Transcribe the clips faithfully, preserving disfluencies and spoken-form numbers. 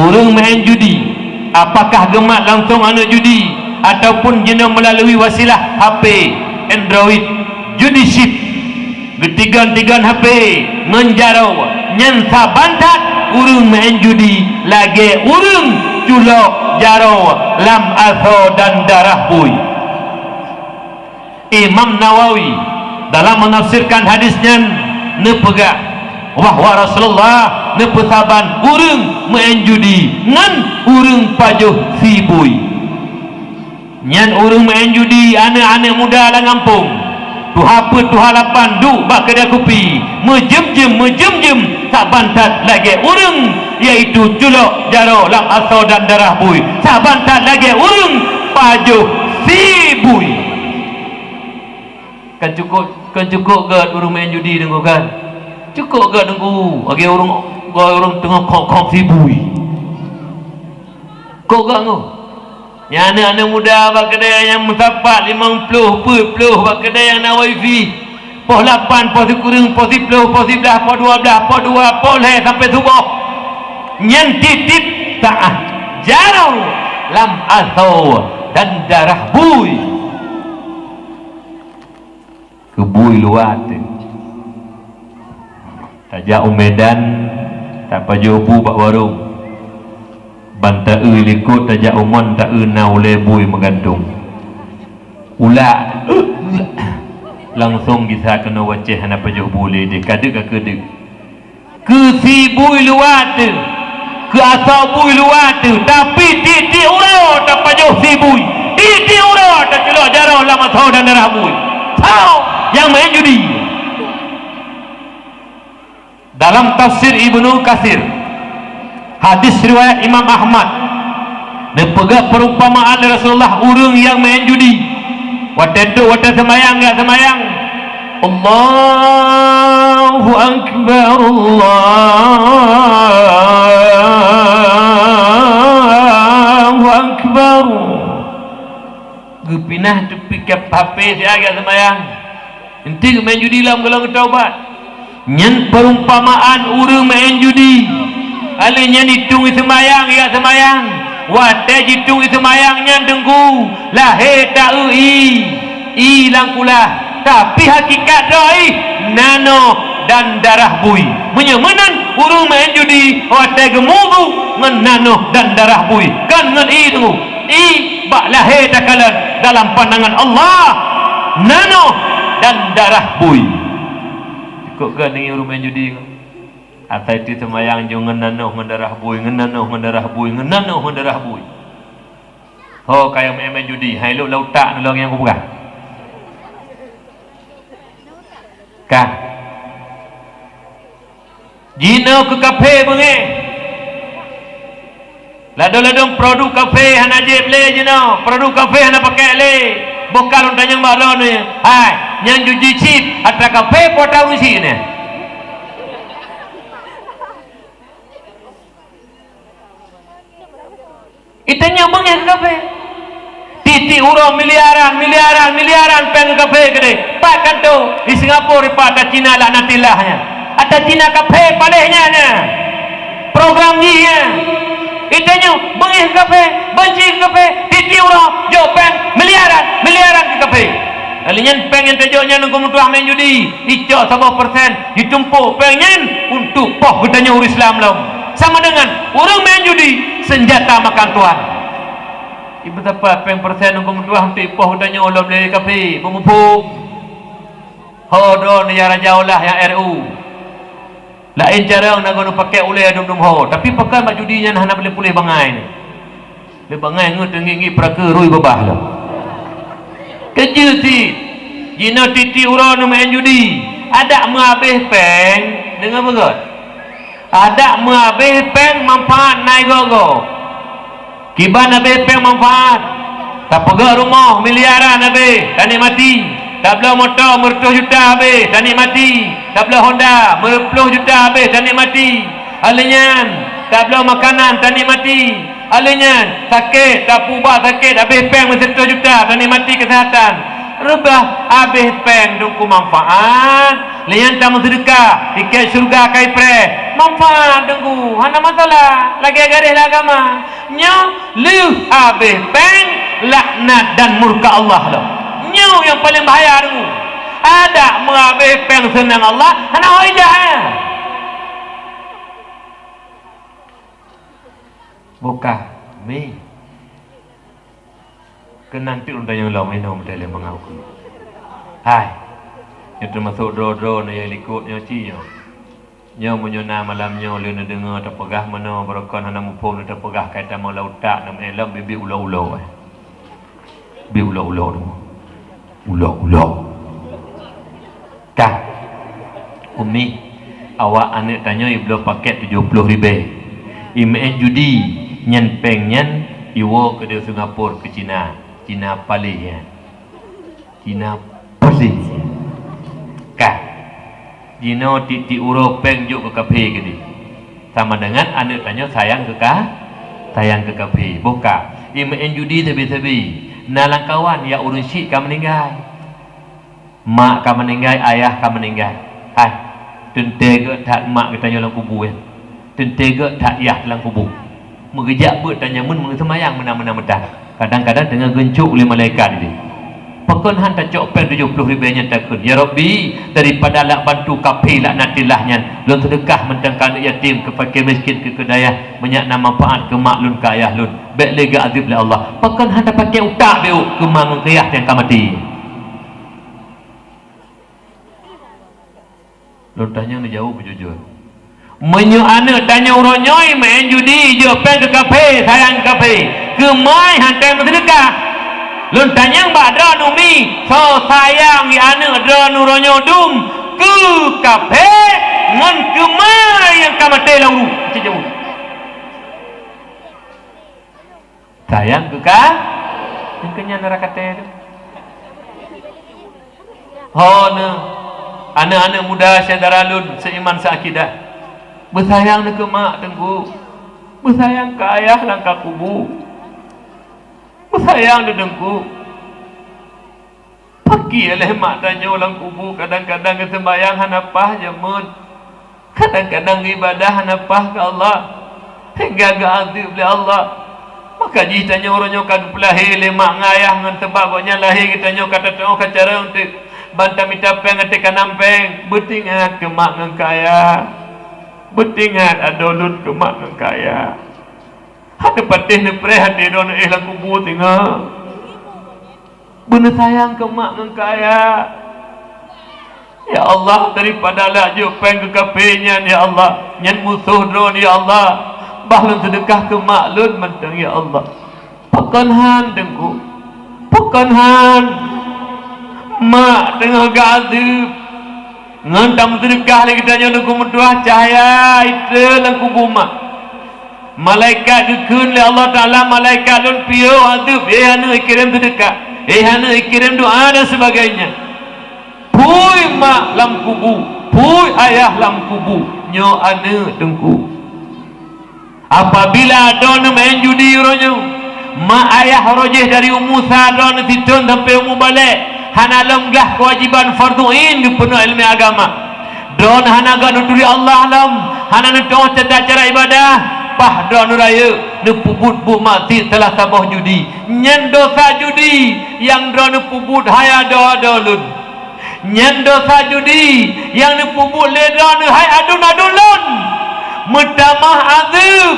Ureuëng meu'en judi, apakah geumat langsong aneuëk judi ataupun jinoe meulalui wasilah H P Android, judi chip, geutigon-tigon H P ngon jaroe, nyan saban that ureuëng meu'en judi lagée ureuëng culok jaroe lam asoe dan darah bui. Imam Nawawi dalam menafsirkan hadis nyan neupeugah bahwa Rasulullah neupeusaban ureuëng meu'en judi ngon ureuëng pajoh si bui. Nyan ureuëng meu'en judi aneuëk-aneuëk muda lam gampông, tuha peuet tuha lapan duek bak keudè kupi, meujeuem-jeuem, meujeuem-jeuem saban that lagée ureuëng, yaitu culok jaroe lam asoe dan darah bui, saban that lagée ureuëng pajoh si bui. Kan cukôp, kan cukôp gét ureuëng meu'en judi deungoe kan? Cukôp gét deungoe, lagée ureuëng, ureuëng teungoh khôb-khôb si bui. Kôp gét deungoe. Nyan aneuëk-aneuëk muda bak keudè nyang meusapat limong ploh, peuet ploh bak keudè nyang na wifi. Poh lapan, poh sikureueng, poh siploh, poh siblaih, poh dua blaih, poh dua, poh lhée sampai suboh. Nyan tieb-tieb saát jaroe lam asoe dan darah bui. Keu bui luwa teuh. Tajak u Medan, tapajoh bu bak warong. Ban ta-eu likot tajak u mon ta-eu na ulée bui meugantong. Ulak. Langsong gisa keunoe wacée hana pajoh bu lé deh, ka deuk ka keudeuk. Keu si bui luwa teuh, keu asoe bui luwa teuh, tapi tieb-tieb uroe tapajoh si bui, tieb-tieb uroe taculok jaroe lam asoe dan darah bui. Soe nyang meu'en judi? Dalam tafsir Ibnu Katsir, hadis riwayat Imam Ahmad, neupeugah perumpamaan lé Rasulullah ureuëng nyang meu'en judi. Watée trok watée seumayang, geujak seumayang, Allahu Akbar, Allahu Akbar. Geupinah teupike H P siat geujak seumayang. Enti geumeu'en judi lom gohlom geutaubat. Nyan perumpamaan ureuëng meu'en judi. Alèh nyan jitueng seumayang, geujak seumayang. Watée jitueng seumayang nyan teungku, lahé ta-eu ié, ié lam kulah. Tapi hakikat droe ié nanoh dan darah bui. Meunyoe meunan ureuëng meu'en judi watée geumubu ngon nanoh dan darah bui, kon ngon ié teungku. Ié bak lahé takalon dalam pandangan Allah nanoh dan darah bui. Cukôp keu deungoe ureuëng meu'en judi. Asai teuseumayang jih ngon nanoh ngon darah bui, ngon nanoh ngon darah bui, ngon nanoh ngon darah bui. Ho kayém meu'en judi, hai lôn lam utak lôn nyang kupeugah. Ka. Jinoe keu kafé beungéh. Ladôm-ladôm produk kafé hana jieb lé jinoe, produk kafé hana pakék lé. Boh ka lôn tanyong bak droeneuh, hai, nyang judi chip atra kafé po atra ureuëng chik nyan? Geutanyoe beungéh keu kafé. Tieb-tieb uroe miliaran, miliaran, miliaran péng keu kafé keudéh. Pat kantô di Singapura, pat di Cina laknatillah nyan. Atra Cina kafé paléh nyan, nyan. Program jih nyan. Geutanyoe beungéh keu kafé, banci keu kafé, tieb-tieb uroe jok péng miliaran, miliaran keu kafé. Lheueh nyan péng nyang tajok nyan keu meutuah meu'en judi, jicok saboh persen, jitumpôk péng nyan untuk poh geutanyoe ureuëng Islam lom. Sama dengan ureuëng meu'en judi, senjata makan tuan. Ié beusapat péng persen nyang meutuah untuk poh geutanyoe lom lé kafé, beumuphom. Ho droeneuh ya raja ulah ya R U. Laén carông na geuneuk pakék ulée dum-dum ho, tapi pakon bak judi nyan hana puléh-puléh bangai nyan. Lé bangai ngeut teungiek-ngiek peurake rui babah lom. Keujeuet cit, jinoe tieb-tieb uroe neumeu'en judi, adak meuhabéh péng, deungoe beugét. Adak meuhabéh péng manfaat na igoe-goe. Kiban habéh péng manfaat. Tapeugét rumoh miliaran habéh, tanikmati. Tabloe moto meureutoh juta habéh, tanikmati. Tabloe Honda meureutoh juta habéh, tanikmati. Lheueh nyan, tabloe makanan, tanikmati. Lheueh nyan, sakét, tapeuubat sakét, habéh péng meusireutoh juta, tanikmati keuseuhatan. Reubah habéh péng Teungku manfaat, lé nyan tameuseudeukah, tiket syeuruga ka ipreh, manfaat Teungku, hana masalah, lagée garéh lam agama. Nyoe lheueh habéh péng, laknat dan murka Allah lom. Nyoe nyang paleng bahaya Teungku. Adak meuhabéh péng seunang Allah, hana ho ijak, eh. Bukah mi. Keunan teuk lôn tanyong lom, inoe meuteulée mangat ukeue. Hai, nyoe teumasok droe-droe nyoe nyang likot nyoe ci nyoe. Nyoe meunyoe na malam nyoe lé neudeungoe tapeugah meunoe, barokon hana muphom lé tapeugah kai tamong lam utak, nam eh lom bibi ulo-ulo, eh. Bi ulo-ulo tu. Ulo-ulo. Kah, Umi, awak aneuëk tanyoe ibloe pakét tujoh ploh ribée. Imeu'en judi, nyan péng nyan iwoe keudeh Singapura keu Cina. Cina paléh nyan. Cina paléh nyan. Kah, jinoe tieb-tieb uroe péng jok keu kaphé keudeh. Sama deungon aneuëk tanyoe sayang keu ka, sayang keu kaphé. Boh ka, imeu'en judi sabe-sabe. Na lam kawan, ya ureuëng syiek ka meuninggai. Mak ka meuninggai, ayah ka meuninggai. Hai, teuntée gét that mak geutanyoe lam kubu, eh. Teuntée gét that yah lam kubu. Meugeujak beuet tanyameun meungeuseumayang meunan-meunan meutan. Kadang-kadang teungoh geuncok lé malaikat jih. Pakon han tacok péng tujoh ploh ribée nyan takheun, "Ya Rabbi, daripada lak bantu kaphé laknatillah nyan, lôn seudeukah mantong keu aneuëk yatim, keu fakir miskin, keu, keu dayah, meunyak na manfaat keu mak lôn, keu ayah lôn, bék lé geuazeueb lé Allah." Pakon han tapaké utak beu keu ma ngon keu yah nyang ka maté? Lôn tanyong neujaweueb beujujur. Meunyoe aneuëk tanyoe uroe nyoe meu'en judi, jok péng keu kaphé, sayang keu kaphé, keumae han tém meuseudeukah? Lôn tanyong bak droeneuh mi, soe sayang di aneuëk droeneuh uroe nyoe dum keu kaphé ngon keumae nyang ka maté lam uruek? Cit jaweueb. Sayang keu ka, nyang keu nyan nara katé tu. Ho neuh, aneuëk-aneuëk muda syedara lôn seuiman seuakidah. Beusayang neuh keu mak Teungku. Beusayang keu ayah lam ka kubu. Beusayang neuh Teungku. Pakri lé mak tanyoe lam kubu, kadang-kadang geuseumbahyang hana paih jameun, kadang-kadang geuibadah hana paih keu Allah, hingga geuazeueb lé Allah. Maka jih tanyoe uroe nyoe ka geupeulahé lé mak ngon ayah ngon sabab gobnyan lahé geutanyoe ka tateuoh ka carông teuk, ban tamita péng até ka nam péng. Beutingat keu mak ngon keu ayah. Beutingat adoe lôn keu mak ngon keu ayah. Hana patéh neupreh até droeneuh lam kubu singoh. Beuneusayang keu mak ngon keu ayah. Ya Allah, daripada lak jok péng keu kaphé nyan, ya Allah, nyan musoh droeneuh, ya Allah, bah lôn seudeukah keu mak lôn mantong, ya Allah. Pakon han Teungku? Pakon han? Mak teungoh geuazeueb. Ngon tameuseudeukah lé geutanyoe Teungku meutuah cahya itré lam kubu mak. Malaikat geukheun lé Allah Taala, malaikat lôn piôh azeueb, "Eh aneuëk, ikirém seudeukah. Eh aneuëk, ikirém doa," dan sebagainya. Phui mak lam kubu, phui ayah lam kubu, nyoe aneuëk Teungku. Apabila droeneuh meu'en judi uroe nyoe, mak ayah rojéh dari umu sa droeneuh sithon sampoe umu balek, hana lom glah keuwajéban fardhu ain geupeunoh ileumèe agama. Droeneuh hana geuneuturi Allah lom, hana neuteu'oh tata cara ibadah, paih droeneuh rayeuk neupeubuet buet maksiet salah saboh judi. Nyan dosa judi nyang droeneuh peubuet hai adoe-adoe lôn. Nyan dosa judi nyang neupeubuet lé droeneuh hai aduen-aduen lôn. Meutamah azeueb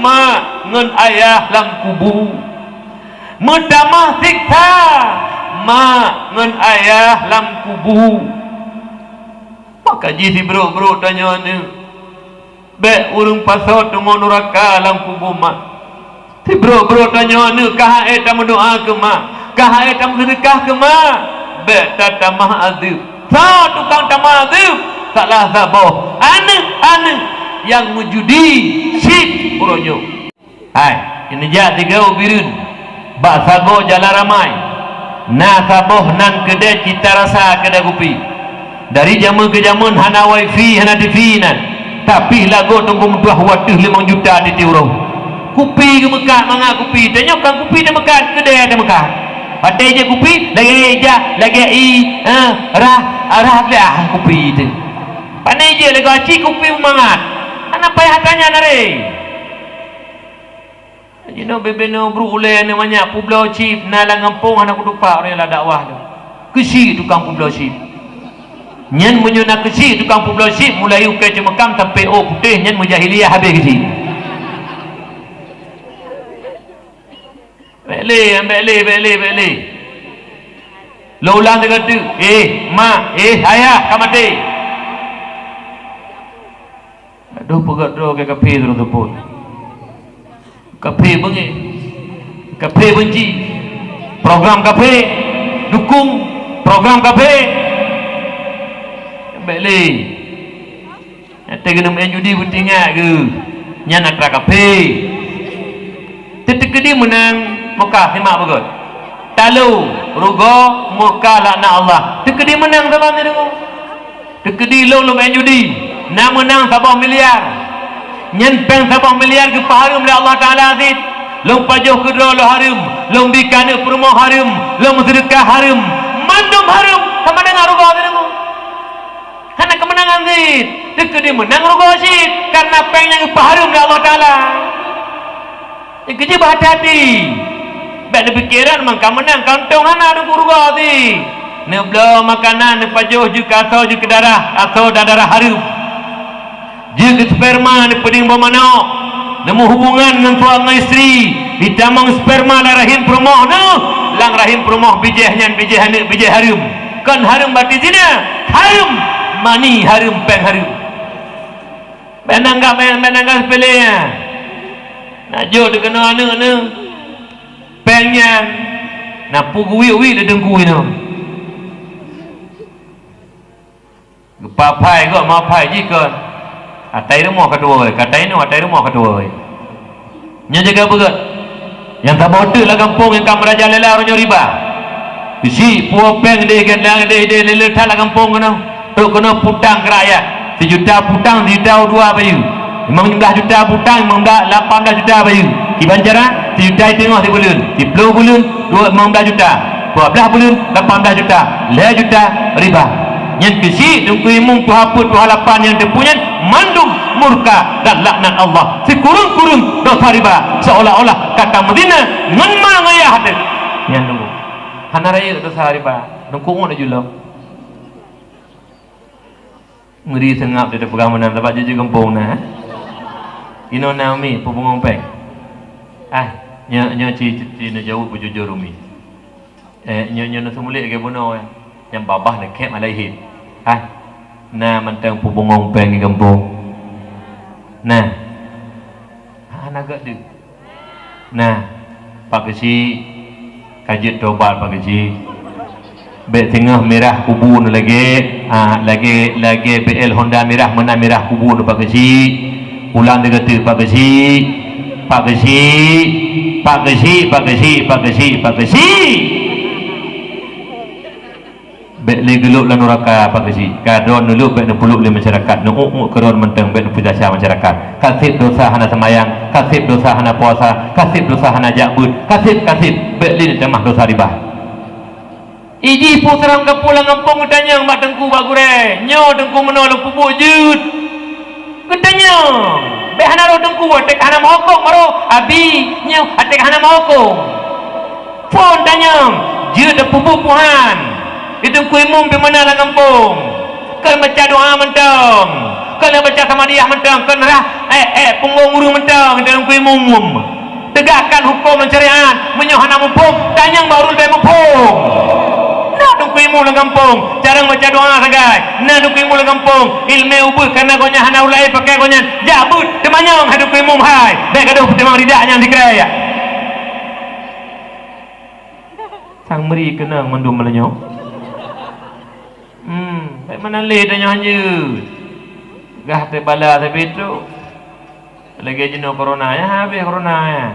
mak ngon ayah lam kubu. Meutamah siksa mak ngon ayah lam kubu. Maka jih sibrok-brok tanyoe aneuëk, bék ureuëng pasoe teungoh nuraka lam kubu mak. Sibrok-brok tanyoe aneuëk, ka han ék tameudoa keu mak, ka han ék tameuseudeukah keu mak, bék tatamah azeueb. Soe tukang tamah azeueb? Salah saboh aneuëk-aneuëk nyang meujudi cit uroe nyoe. Hai, neujak sigoe u Bireuen, bak sagoe jalan ramai, na saboh nan keudè cita rasa keudè kupi. Dari jameun keu jameun hana wifi, hana TV nan, tapi lagoe teungku meutuah u ateueh limong juta tieb-tieb uroe. Kupi geumeukat mangat kupi, tanyoe kon kupi tameukat, keudè tameukat. Patéh jeuet kupi, lagèe ijak, lagèe i, eh, rah, rah blah kupi teuh. Panéh jeuet lagèe aci kupi mangat. Hana payah tanya naré. Jinoe bebe nyoe brok ulèe nyoe manyak peubloe chip na lam gampông hana kutupat ureueng nyang dakwah tu. Keuchik tukang peubloe chip. Nyan meunyoe na keuchik tukang peubloe chip mulai ukèe ceumeukam sampai ôk putéh nyan meujahiliah habéh keuchik. Bèk lé, bèk lé, bèk lé, bèk lé. Lôn ulang sigoe teuk. Eh, mak, eh, ayah, ka maté. Aduh, peugöt droe keu kafé terus teupot. Kafé beungéh. Kafé beunci. Program kafé dukung program kafé. Bèk lé. Nyang teuh keuneuk meu'en judi beutingat geuh, nyan atra kafé. Teukeudi meunang, meuka simak beugöt. Talo, rugoe, meuka laknat Allah. Teukeudi meunang saban sideungoe. Teukeudi lôn lôn meu'en judi, na meunang saboh miliar. Nyan péng saboh miliar geupeuhareuem lé Allah Taala cit. Lôn pajoh keudroe lôn hareuem, lôn bi keu aneuk peurumoh hareuem, lôn meuseudeukah hareuem. Mandum hareuem sama deungon rugoe sideungoe. Hana keumeunangan cit, teukeudi meunang rugoe cit, kareuna péng nyang geupeuhareuem lé Allah Taala. Nyang keujeuet beuhati-hati. Bèk neupiké rot meunang ka meunang, kantong hana teungku rugoe cit. Neubloe makanan, neupajoh jeuet keu asoe jeuet keu darah, asoe dan darah hareuem. Jeuet keu sperma neupeudeueng boh manok, neumeuhubungan ngon suami ngon istri, jitamong sperma lam rahim peurumoh neuh, lam rahim peurumoh bijéh nyan bijéh aneuk bijéh hareuem. Kon hareuem bati zina, hareuem mani hareuem, péng hareuem. Bèk nanggap, bèk nanggap seupele nyan. Nak jok teuh keunoe aneuk neuh, péng nyan na peue geuwiek-wiek lé teungku inoe. Geupaphai gok maphai jih kon. Atai rumoh ka tuwoe, ka tai nyoe atai rumoh ka tuwoe. Nyoe jaga beugét. Nyang saboh teuk lam gampông nyang ka meurajalela uroe nyoe riba. Bisi puwoe péng deh gandang deh deh lé-lé that lam gampông keunoe. Trok keunoe putang keu rakyat. Sijuta putang, sijuta dua bayeue. Limong blah juta putang, limong blah, lapan blah juta bayeue. Kiban cara, sijuta teungoh sibuleuen, siplôh buleuen, dua, limong blah juta. Dua blah buleuen, lapan blah juta. Lhèe juta riba. Nyan keuchik Teungku Imum tuha peuet tuha lapan nyang teupeu nyan mandum murka dan laknat Allah. Sikureueng-kureueng dosa riba, seolah-olah ka tameuzina ngon ma ngon yah teuh. Nyan Teungku. Hana rayeuk dosa riba. Teungku ngon aju lom. Meuri seungab teupeugah meunan sabab jijak gampông na. Inoe na umi peubungong péng. Ah, nyoe, nyoe ci, ci, ci neujaweueb beujujur umi. Eh, nyoe, nyoe neuseumulék lagèe bunoe, eh. Nyang babah neukhép alai hit. Ah, na mantong peubungong péng di gampông. Na. Hana gèt deuh. Nah, Pak Keuchik, ka jeuet tobat Pak Keuchik. Bèk singoh mirah kubu neuh lagèe, ah, lagèe, lagèe B L Honda mirah, meunan mirah kubu neuh Pak Keuchik. Ulang lagèe teuk Pak Keuchik. Pak Keuchik, Pak Keuchik, Pak Keuchik, Pak Keuchik, Pak Keuchik. Bèk lé geulôk lam nuraka Pak Keuchik. Ka droen neulôk bèk neupeuleuk lé masyarakat, neu'uk-uk keu droen mantong bèk neupeucaca masyarakat. Ka sép dosa hana seumayang, ka sép dosa hana puasa, ka sép dosa hana jak beuet, ka sép, ka sép, bèk lé neutamah dosa riba. Ijih peue seurang kapeue lam gampông geutanyong bak teungku bak gurèe, "Nyoe teungku meunoe lôn peubuet jeuet?" Geutanyong, bèk hana roh teungku, watèe ka hana meuhukôm baru, "Abi, nyoe watèe ka hana meuhukôm." Phôn tanyong, jeuet tapeubuet puhan. Di Teungku Imum pi meunan lam gampông. Kon baca doa mantong. Kon baca Samadiyah mantong. Kon rhah, eh, eh, punggong ureueng mantong di Teungku Imum. Tegakkan hukôm dan syariat. Meunyoe hana muphom, tanyong bak ureueng leubèh muphom. Na Teungku Imum lam gampông, carông baca doa sagai. Na Teungku Imum lam gampông, ileumèe ubeuet, kareuna gobnyan hana ureueng laén pakèk gobnyan. Jak beuet, teumanyong hai Teungku Imum hai. Bèk gadôh peutimang ridak nyan sikrek. Sang meuri keunong mandum meunyoe. Hmm, bèk meunan lé tanyoe hanjeuet. Gah teubala sabe trok. Lagèe jinoe corona, nyan habéh corona nyan.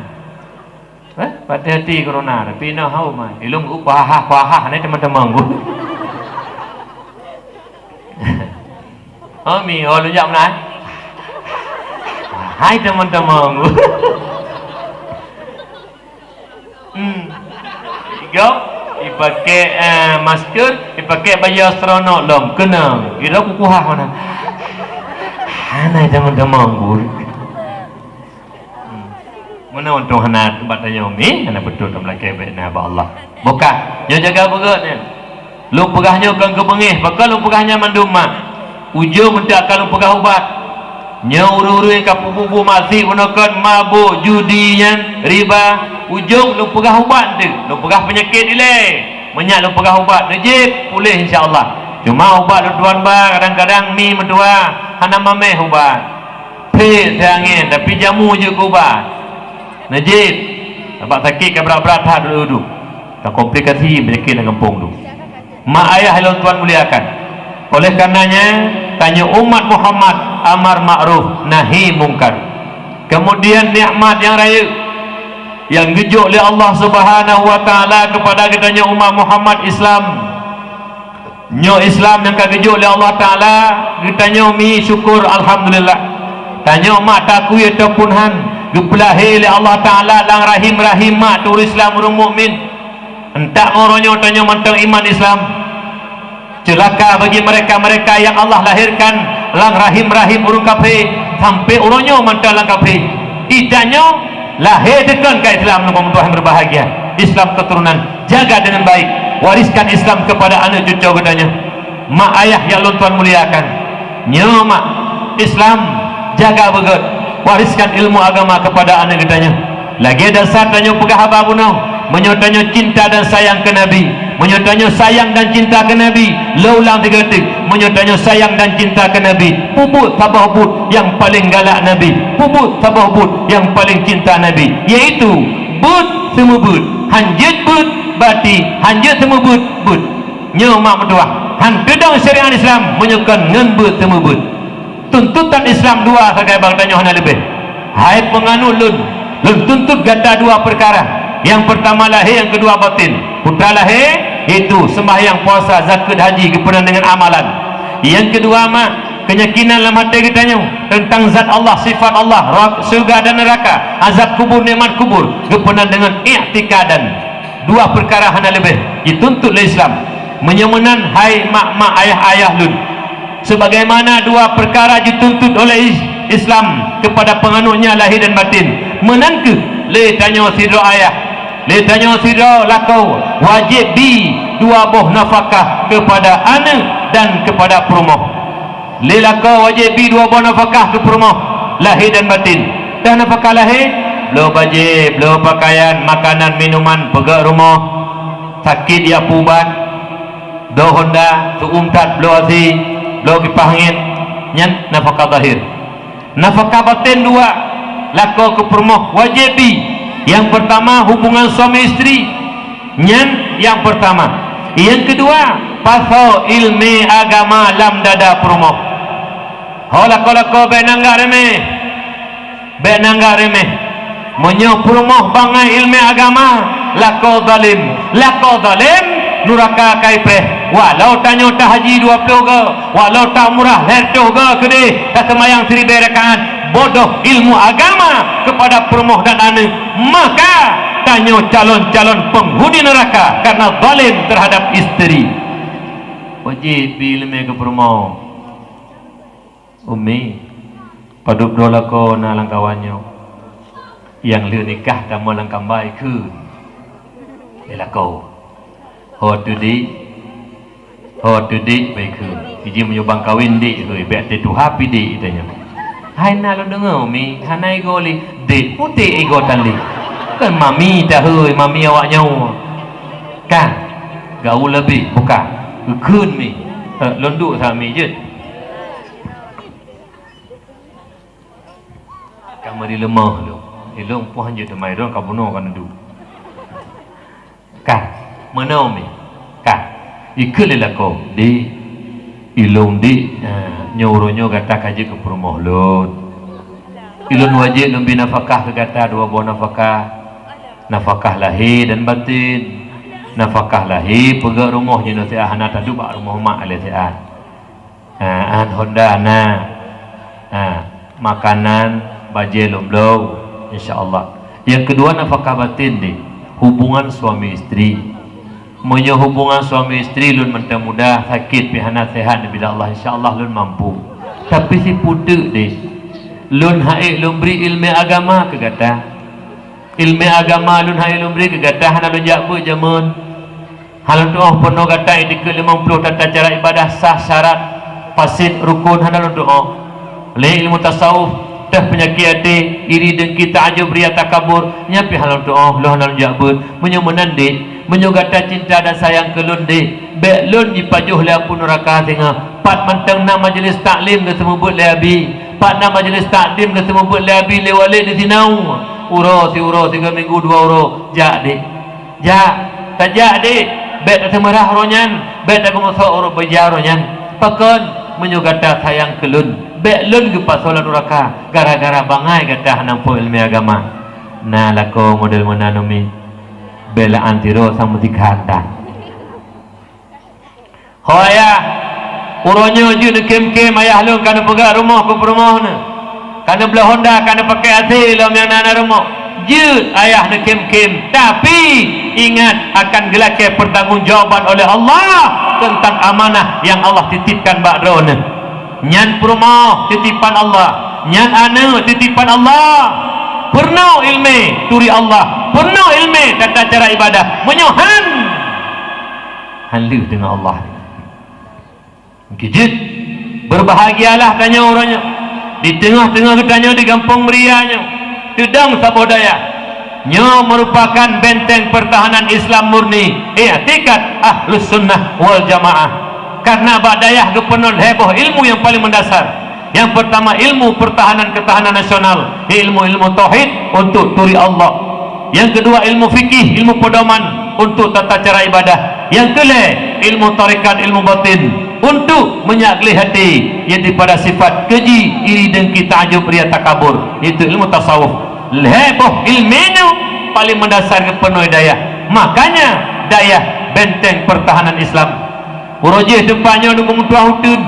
Eh, patéh até corona, tapi inoe hom ai. Ilôn geukuahah-kuahah nyan teuma-teuma geuh. Oh, mi, oh, lôn jak meunan. Hai teuma-teuma geuh. Hmm. Tiga. Ipakè, eh, masker, ipakè baju astronot lom, keunong. Ira kukuhah mana? Hana teman-teman guru. Hmm. Meunan untung hana bak tanyoe mi, hana beutôi tameulakèe bèk na bak Allah. Buka, nyoe jaga beugöt nyan. Lôn peugah nyoe kon keubeungéh, pakon lôn peugah nyan mandum mak. Ujông eunteuk ka lôn peugah ubat. Nyoe ureueng-ureueng ka peubuet-buet maksiet bunoe kon mabök, judi nyan, riba. Ujông lôn peugah ubat eunteuk, lôn peugah peunyakét ilèe. Meunyak lôn peugah ubat, neujieb, puléh insya Allah. Cuma ubat lôn tuan ba, kadang-kadang mi meutuah, hana mamèh ubat. Phek teuh angén, tapi jamu jeuet keu ubat. Neujieb. Sabab sakét ka brat-brat that dulu-dulu. Ka komplikasi peunyakét lam gampông tu. Mak ayah lôn tuan muliakan. Oleh karenanya, tanyoe umat Muhammad amar ma'ruf nahi mungkar. Kemudian nikmat nyang rayeuk nyang geujok lé Allah Subhanahu wa Taala keupada geutanyoe umat Muhammad Islam. Nyoe Islam nyang ka geujok lé Allah Taala, geutanyoe mi syukur alhamdulillah. Tanyoe mak takui ataupun han, geupeulahé lé Allah Taala lam rahim-rahim mak teuh ureueng Islam, ureueng mukmin. Entak ngon uroe nyoe tanyoe mantong iman Islam. Ceulaka bagi mereka-mereka yang Allah lahirkan lam rahim-rahim ureueng kafé, sampai uroe nyoe mantong lam kafé. Di tanyoe lahé teukon ka Islam, ngon tuhan berbahagia. Islam keturunan, jaga dengan baik, wariskan Islam kepada aneuk cucu geutanyoe. Mak ayah nyang lôn tuan muliakan, nyoe mak Islam, jaga beugöt, wariskan ilmu agama kepada aneuk geutanyoe. Lagèe dasar tanyoe peugah haba bunoe, meunyoe tanyoe cinta dan sayang keu Nabi, meunyoe tanyoe sayang dan cinta keu Nabi, lôn ulang sigoe teuk, meunyoe tanyoe sayang dan cinta keu Nabi, peubuet saboh buet nyang paleng galak Nabi, peubuet saboh buet nyang paleng cinta Nabi, yaitu beuet seumeubeuet, hanjeuet beuet bati, hanjeuet seumeubeuet beuet. Nyoe mak meutuah, han teudong syariat Islam meunyoe kon ngon beuet seumeubeuet. Tuntutan Islam dua sagai bak tanyoe hana leubeh. Hai peunganut lôn, lôn tuntut gata dua peukara. Nyang peurtama lahé, nyang keudua batin. Peue lahé, yaitu seumbahyang, puasa, zakeuet, haji, geupeunang deungon amalan. Nyang keudua mak, keuyakinan lam até geutanyoe teuntang zat Allah, sifat Allah, rak-, syeuruga dan neuraka, azab kubur, nikmat kubur, geupeunang deungon iktikadan. Dua peukara hana leubeh jituntut lé Islam. Meunyoe meunan, hai mak-mak, ayah-ayah lôn, sebagaimana dua peukara jituntut oleh Is-, Islam kepada peunganutnya lahé dan batin, meunan kheueh lé tanyoe sidroe ayah, lé tanyoe sidroe lakoe wajéb bi dua boh nafakah kepada aneuk dan kepada peurumoh. Lé lakoe wajéb bi dua boh nafakah keu peurumoh, lahé dan batin. Dan nafakah lahé, bloe bajée, bloe pakaian, makanan, minuman, peugöt rumoh, sakét jak peuubat, bloe honda, teuuem that, bloe asi, bloe kipah angén, nyan nafakah zahir. Nafakah batin dua, lakoe keu peurumoh wajéb bi. Nyang peurtama, hubungan suami istri. Nyan nyang peurtama. Nyang keudua, pasoe ileumé agama lam dada peurumoh. Ho lakoe-lakoe, bék nanggak reumeh. Bék nanggak reumeh. Meunyoe peurumoh bangai ileumé agama, lakoe zalim. Lakoe zalim, nuraka ka ipreh. Walau tanyoe tahaji dua ploh goe, walau taumrah lhèe reutoh goe keudeh, taseumayang siribèe rakaat, bodoh ilmu agama kepada peurumoh dan aneuk, maka tanyoe calon-calon penghuni neraka karena zalim terhadap isteri. Wajéb bi ileumé keu peurumoh. Umi, padub droe lakoe na lam kawan nyoe. Nyang lheueh nikah tamong lam kamba ikheun. Lé lakoe. Ho teuh dik, ho teuh dik, bèk ikheun. Iji meunyoe ban kawen dik, hôi, bèk teutuha pih dik, tanyoe. Hai na lôn deungoe, Umi, hana igoe lé. Dik putéh igoe tan lé. Kan mami ta, hôi, mami awak nyoe. Kan? Gaul leubeh, buka. Ikheun, Mi. Eh, lôn duek sa, Mi, jeuet. Ka meuri leumoh lôn. Ilôn poh hanjeuet teuma ilôn ka bunoe ka neuduek. Ka. Meunoe mi. Ka. Ikheun lé lakoe, "Dik, ilôn dik, eh, nyoe uroe nyoe gata ka jeuet keu peurumoh lôn. Ilôn wajéb lôn bi nafakah keu gata dua boh nafakah. Nafakah lahé dan batin. Nafakah lahé peugöt rumoh jinoe siat hana taduek bak rumoh mak lé siat." Ha, an honda na. Ha, makanan, bajée lom bloe, insya Allah. Nyang keudua nafakah batin ni, hubungan suami isteri. Meunyoe hubungan suami istri lôn mantong muda, sakét pih hana seuhat, bila Allah, insya Allah lôn mampu. Tapi sipeue teuk deh, lôn han ék lôn bri ileumèe agama keu gata. Ileumèe agama lôn han ék lôn bri keu gata, hana lôn jak beuet jameun. Hana lôn tu'oh peurunoe gata i dikeue limong ploh tata cara ibadah sah syarat, fasid rukon, hana lôn tu'oh. Lé ilmu tasawuf, teuh peunyakét até, iri, dengki, taajub, ria, takabur, nyan pih hana lôn tu'oh, lôn hana lôn jak beuet. Meunyoe meunan deh, meunyoe gata cinta dan sayang keu lôn deh, bèk lôn jipajoh lé apui nuraka singoh. Pat mantong na majelis taklim geuseumeubeuet lé abi, pat na majelis taklim geuseumeubeuet lé abi lé walét di sinoe. Uroe siuroe, sigoe minggu dua uroe, jak deh. Jak, tajak deh, bèk tateumeurah uroe nyan, bèk tageumeusoe uroe beujah uroe nyan. Pakon? Meunyoe gata sayang keu lôn, bèk lôn geupasoe lam nuraka gara-gara bangai gata hana muphom ileumèe agama. Na lakoe model meunan, Umi. Beulaan sidroe sang meusikat dah. Ho ayah, uroe nyoe jeuet neukhém-khém, ayah lôn ka neupeugah rumoh keu peurumoh neuh. Ka neubloe honda, ka neupakèk AC lom nyang na, na rumoh. Jeuet ayah neukhém-khém, tapi ingat akan geulakèe pertanggungjawaban oleh Allah tentang amanah nyang Allah titipkan bak droeneuh. Nyan peurumoh titipan Allah, nyan aneuk titipan Allah. Peurunoe ileumèe turi Allah, peurunoe ileumèe tata cara ibadah. Meunyoe han, han lheueh deungon Allah. Meukeujeuet, beurbahagialah tanyoe uroe nyoe, di teungoh-teungoh geutanyoe di gampông Meuria nyoe, teudong saboh dayah. Nyoe meurupakan benteng peurtahanan Islam murni, i'tikad Ahlus Sunnah wal Jamaah. Karna bak dayah geupeurunoe lhèe boh ilmu nyang paleng meundasar. Nyang peurtama, ilmu peurtahanan keutahanan nasional, ilmu-ilmu tauhid untuk turi Allah. Nyang keudua, ilmu fikih, ilmu pedoman untuk tata cara ibadah. Nyang keulhèe, ilmu tarekat, ilmu batin untuk meunyak gleh até, yaitu pada sifat keuji, iri, dengki, taajub, ria, takabur, yaitu ilmu tasawuf. Lhèe boh ileumèe nyoe paleng meundasar geupeurunoe dayah. Makanya dayah benteng peurtahanan Islam. Uroe jéh teumpat nyoe Teungku Meutuah uteuen.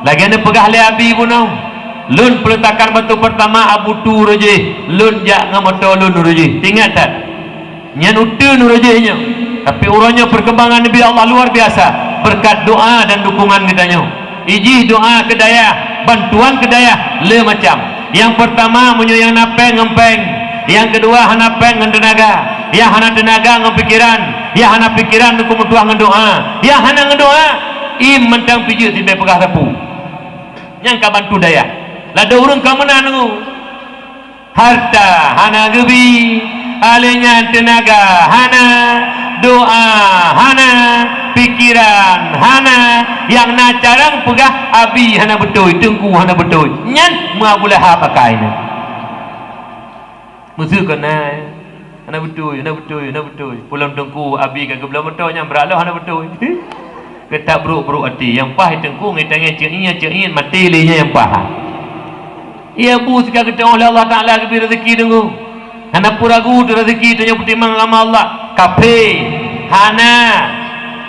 Lagèe neupeugah lé abi bunoe, lôn peuleutakan batu peurtama Abu Tu uroe jéh, lôn jak ngon moto lôn uroe jéh. Ingat that? Nyan uteuen uroe jéh nyoe. Tapi uroe nyoe peurkembangan neubi Allah luar biasa beureukat doa dan dukungan geutanyoe. Ijih doa keu dayah, bantuan keu dayah le macam. Nyang peurtama, meunyoe nyang na pèng ngon pèng. Nyang keudua, hana pèng ngon teunaga. Nyang hana teunaga ngon pikeran. Nyang hana pikeran Teungku Meutuah ngon doa. Nyang hana ngon doa, im mantong pih jeuet sibèe peugah sapeue. Nyang ka bantu dayah. Ladôm ureueng ka meunan ngon harta hana geubi, alèh nyan teunaga hana, doa hana, pikeran hana, nyang na carông peugah abi hana beutôi, teungku hana beutôi. Nyan meu Abu Lahab akai nyan. Meuseu keu na, hana beutôi, hana beutôi, hana beutôi. Pulang teungku abi ka geubloe moto nyan brat lom hana beutôi. Keutab brok-brok até, nyang paih teungku ngieng tangieng ceu'ieng, ceu'ieng maté lé nyan nyang paih. Iya bu sika geutanyoe lé Allah Taala geubri rezeki deungoe. Hana peue ragu teu rezeki tanyoe peutimang agama Allah. Kafé, hana.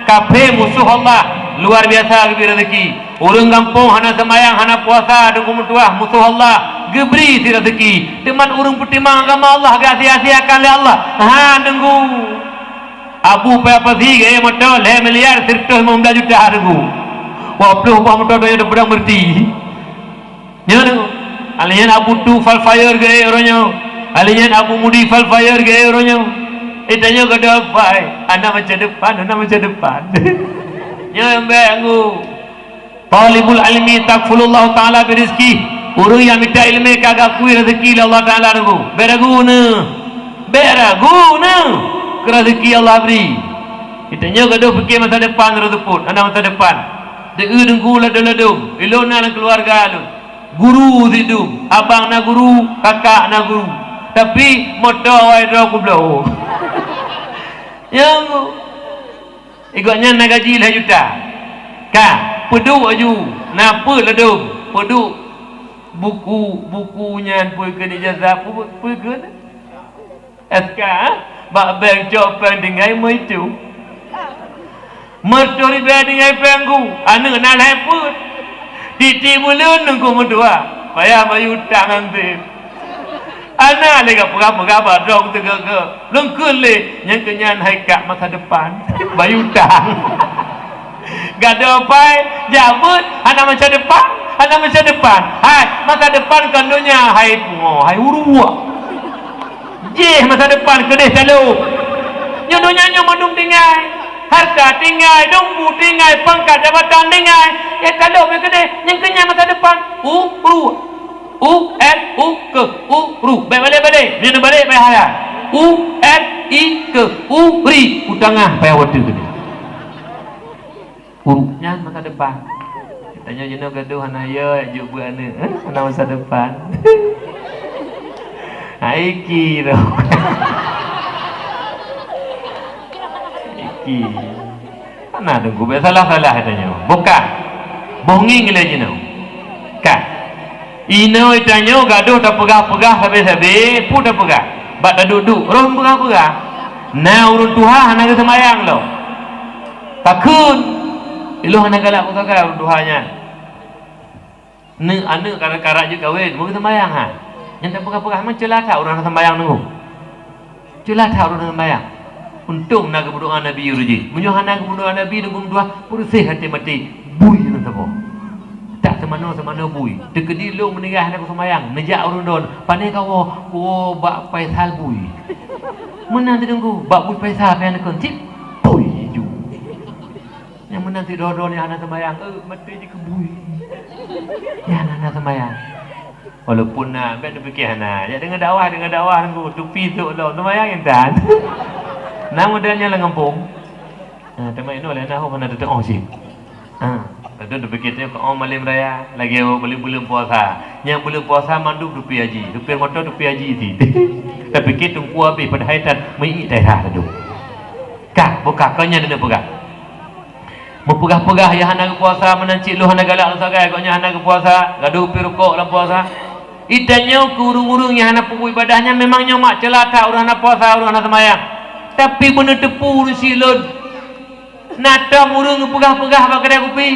Kafé musoh Allah, luar biasa geubri rezeki. Ureueng gampông hana seumayang, hana puasa, Teungku Meutuah, musoh Allah, geubri si rezeki. Teuma ureueng peutimang agama Allah geuasie-asie akan lé Allah. Ha, Teungku. Abu Paya Pasi gaya moto lhèe miliar sireutoh limong blaih juta, Teungku. Dua ploh boh moto donya deuh peudong beureuti. Nyoe, alèh nyan Abu Tu Fal Fire geuék uroe nyoe. Alèh nyan Abu Mudi Fal Fire geuék uroe nyoe. Eh, tanyoe gadôh bai, hana masa depan, hana masa depan. Nyoe bèk ngu. Talibul ilmi takfulullahu ta'ala birizqi. Ureueng nyang mita ileumèe ka geukui rezeki lé Allah Taala nunggu. Bèk ragu neuh. Bèk ragu neuh. Keu rezeki Allah bri. Geutanyoe gadôh pike masa depan, rot seupôt, hana masa depan. Deuh deungku ladôm-ladôm, ilôn na lam keuluwarga lôn. Guru sidum, abang na guru, kakak na guru. Tapi moto awai droe kubloe. Ya, Bu. Igoe nyan na gaji lhèe juta. Ka, peuduek aju, na peuet ladôm, peuduek buku, buku nyan peue kheun ijazah, peue, peue kheun? S K, bak bank cok péng tinggai meuitu. Meureutoh ribèe tinggai péng ku, aneuk na lhèe peuet. Tiep-tiep buleuen Teungku meutuah, payah bayeue utang hansét. Hana lé ka peugah-peugah bak droe teuga-ga. Leungkheun lé, nyang keu nyan hai kak masa depan. Bayeue utang. Gadôh pai, jak beuet, hana masa depan, hana masa depan. Hai, masa depan kon donya, hai pungo, hai uruek. Jih masa depan keudeh talo. Nyoe donya nyoe mandum tinggai. Harta tinggai, dong bu tinggai, pangkat jabatan tinggai. Eh, talo meukeudeh, nyang keu nyan masa depan. Uruek. U, N, U, K, U, ru. Bèk balek-balek. Nyoe balek payah raya. U, N, I, K, U, ri. U tangah payah watèe keudeh. Uruek nyan masa depan. Tanyoe jinoe gadoh hana yo, jok beuet aneuk, eh? Hana masa depan. Hai ki roh. Hai ki. Hana teungku, bèk salah-salah tanyoe. Bukon. Boh ngieng lé jinoe. Kan. Inoe tanyoe gadoh tapeugah-peugah sabe-sabe, peue tapeugah? Bak taduek-duek, roh peugah-peugah. Na ureueng tuha hana geuseumayang lom. Takheun, ilôn hana galak keu sagai ureueng tuha nyan. Neuk aneuk karat-karat jeuet kawen, meugeuseumayang ha. Nyan tapeugah-peugah, memang ceula that ureueng hana seumayang nunggu. Ceula that ureueng hana seumayang. Untông na geupeudoa Nabi ureueng jih. Meunyoe hana geupeudoa Nabi nunggu meudoa, peureuseh até maté, bui ngon saboh. Tak seumanoe-seumanoe bui. Teukeudi lôn meuninggai hana geuseumayang, neujak ureueng don, pane kawoe, kuwoe bak Faisal bui. Meunan teungku, bak bui Faisal pih neukheun cit, bui ju. Nyang meunan sidroe-droe nyang hana seumayang, eh, maté jih keu bui. Nyan hana seumayang. Walaupun na, bèk neupiké hana. Jak deungö dakwah, deungö dakwah nunggu, tupi sôk lom, seumayang intan. Na model nyan lam gampông. Ha, teuma inoe lé na hom hana teuteu'oh cit. Ha, kadang neupiké teuh keu malém raya, lagèe buleuen-buleuen puasa. Nyang buleuen puasa mandum tupi haji, supir moto tupi haji cit. Tapiké teungku abéh padahai tan meuiek daerah ladôm. Ka, bukon, kon nyan neupeugah. Meupeugah-peugah nyang hana geupuasa meunan cit lôn hana galak lôn sagai, gobnyan hana geupuasa, gadoh pi rukok lam puasa. Itanyoe keu ureueng-ureueng nyang hana peubuet ibadah nyan memang nyoe mak ceula that ureueng hana puasa, ureueng hana seumayang. Tapi beuneuteupeu ureueng si lôn, na tom ureueng geupeugah-peugah bak keudè kupi.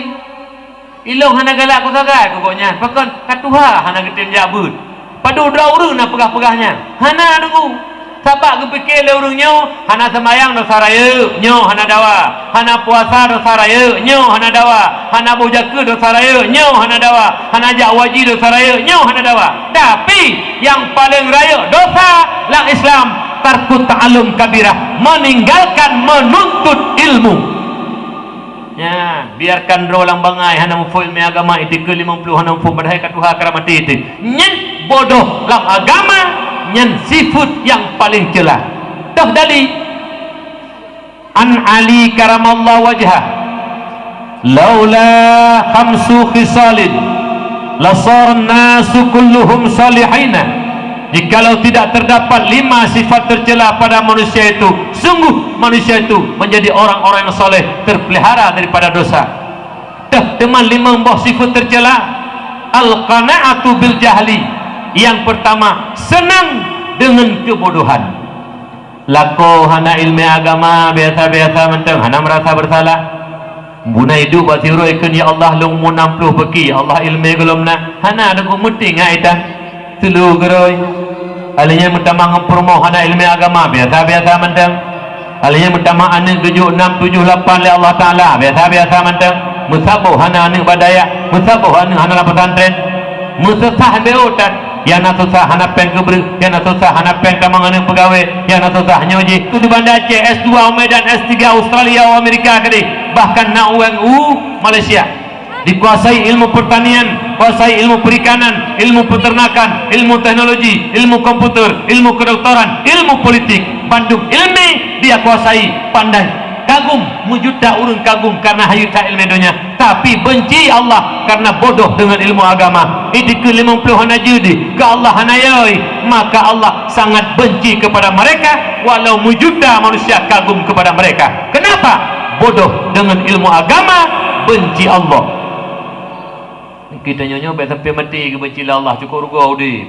Ilôn hana galak kusagai keu gobnyan, pakon ka tuha hana geutem jak beuet. Padub droe ureueng na peugah-peugah nyan? Hana deungoe. Sabab geupiké lé ureueng nyoe, hana seumayang dosa rayeuk, nyoe hana dawa. Hana puasa dosa rayeuk, nyoe hana dawa. Hana boh jakeut dosa rayeuk, nyoe hana dawa. Hana jak haji dosa rayeuk, nyoe hana dawa. Tapi nyang paleng rayeuk dosa lam Islam, tarkut ta'allum kabirah, meninggalkan menuntut ilmu. Nyan, biarkan droe lam bangai hana muphom ilmu agama, itikeue limong ploh hana muphom, padahai ka tuha ka maté teuh. Nyan bodoh lam agama, nyan sifeuet nyang paleng ceula. Toh dali, an Ali karamallahu wajhah, "Laula khamsu khisalin lasaran nasu kulluhum salihina." Jikalau tidak terdapat lima sifat tercela pada manusia itu, sungguh manusia itu menjadi orang-orang yang soleh, terpelihara daripada dosa. Teuh teuma limong boh sifat tercela. Al-qana'atu bil jahli. Yang pertama, senang dengan kebodohan. Lakoe hana ileumèe agama, biasa-biasa mantong, hana meurasa beusalah. Buna iduek bak siuroe ikheun, "Ya Allah, lôn umu nam ploh beuki, ya Allah, ileumèe gohlom na." Hana deungoe meuti ngai tan. Teulô geurôi. Alèh nyan meutamah ngon peurumoh hana ileumèe agama, biasa-biasa mantong. Alèh nyan meutamah aneuk geujok nam tujoh lapan lé Allah Taala, biasa-biasa mantong. Meusaboh hana aneuk bak dayah, meusaboh aneuk hana lam pesantren. Meususah beu tan. Nyang na susah hana péng keubreuk, nyang na susah hana péng tamong aneuk peugawée, nyang na susah nyoe jih. Tu di Banda Aceh, S dua u Medan, S tiga Australia, u Amerika keudeh. Bahkan na ureuëng u Malaysia. Dikuasai ilmu pertanian, kuasai ilmu perikanan, ilmu peternakan, ilmu teknologi, ilmu komputer, ilmu kedokteran, ilmu politik. Bandum ilmu dia kuasai, pandai. Kagum, meujuta ureuëng kagum karena hayeu that ilmu donya. Tapi benci Allah karena bodoh dengan ilmu agama. Itikeu limong ploh hana jeuet, keu Allah hana yoi, maka Allah sangat benci kepada mereka, walau meujuta manusia kagum kepada mereka. Kenapa? Bodoh dengan ilmu agama, benci Allah. Kita nyonya baik sampai mati ke benci Allah, cukup rugoe udip.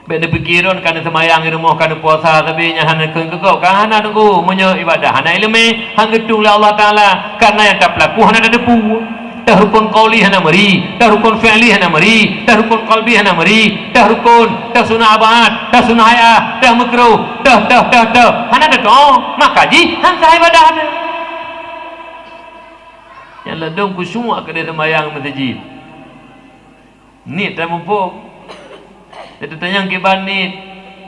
Bék neupike droen ka neuseumayang di rumoh, ka neupuasa, tapi nyan hana kheun keu gob, ka hana deungoe. Meunyoe ibadah hana iéleumé, han geutueng lé Allah Taala, kareuna nyang tapeulaku hana tateupeue. Teuh rukon qauli hana meuri, teuh rukon fi'li hana meuri, teuh rukon qalbi hana meuri, teuh rukon, teuh sunah ab'ad, teuh sunah hai'ah, teuh makruh, teuh, teuh, teuh, teuh. Hana teutu'oh, maka jih han sah ibadah teuh. Nyang ladôm khusyuk keudéh seumayang meuseujid. Niet tamuphom. Teuh tatanyong kiban niet.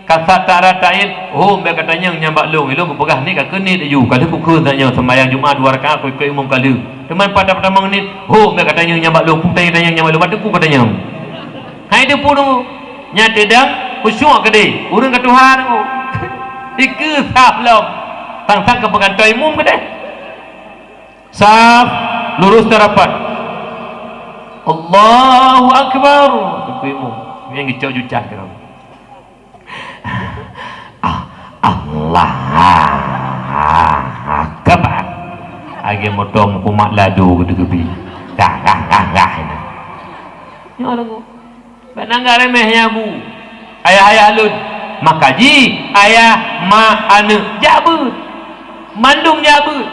Kasat tara taib, hom bèk katanyong nyang bak lôn. Ilôn kupeugah niet ka keuh niet laju. Ka lheueh kukheun tanyoe seumayang Jumat dua rakaat keu imum ka lheueh. Teuma pat tatamong niet, hom bèk katanyong nyang bak lôn. Peue tanyong-tanyong nyang bak lôn, bak teungku katanyong. Hai teupeu nyoe. Nyan teudang khusyuk keudéh. Ureueng ka tuha nyoe. Dikeue saf lom. Sang-sang ka peugantoi imum keudéh. Saf lurus dan rapat. Allahu Akbar. Teungku imum. Nyang geucok jucan keudroe. Ah, Allahu Akbar. Lagèe moto meukumat ladu geubi. Dah, dah, dah, dah. Nyoe lagu. Bèk na anggap remeh nyan bu. Ayah-ayah lôn. Maka jih ayah, mak, aneuk jak beuet. Mandum jak beuet.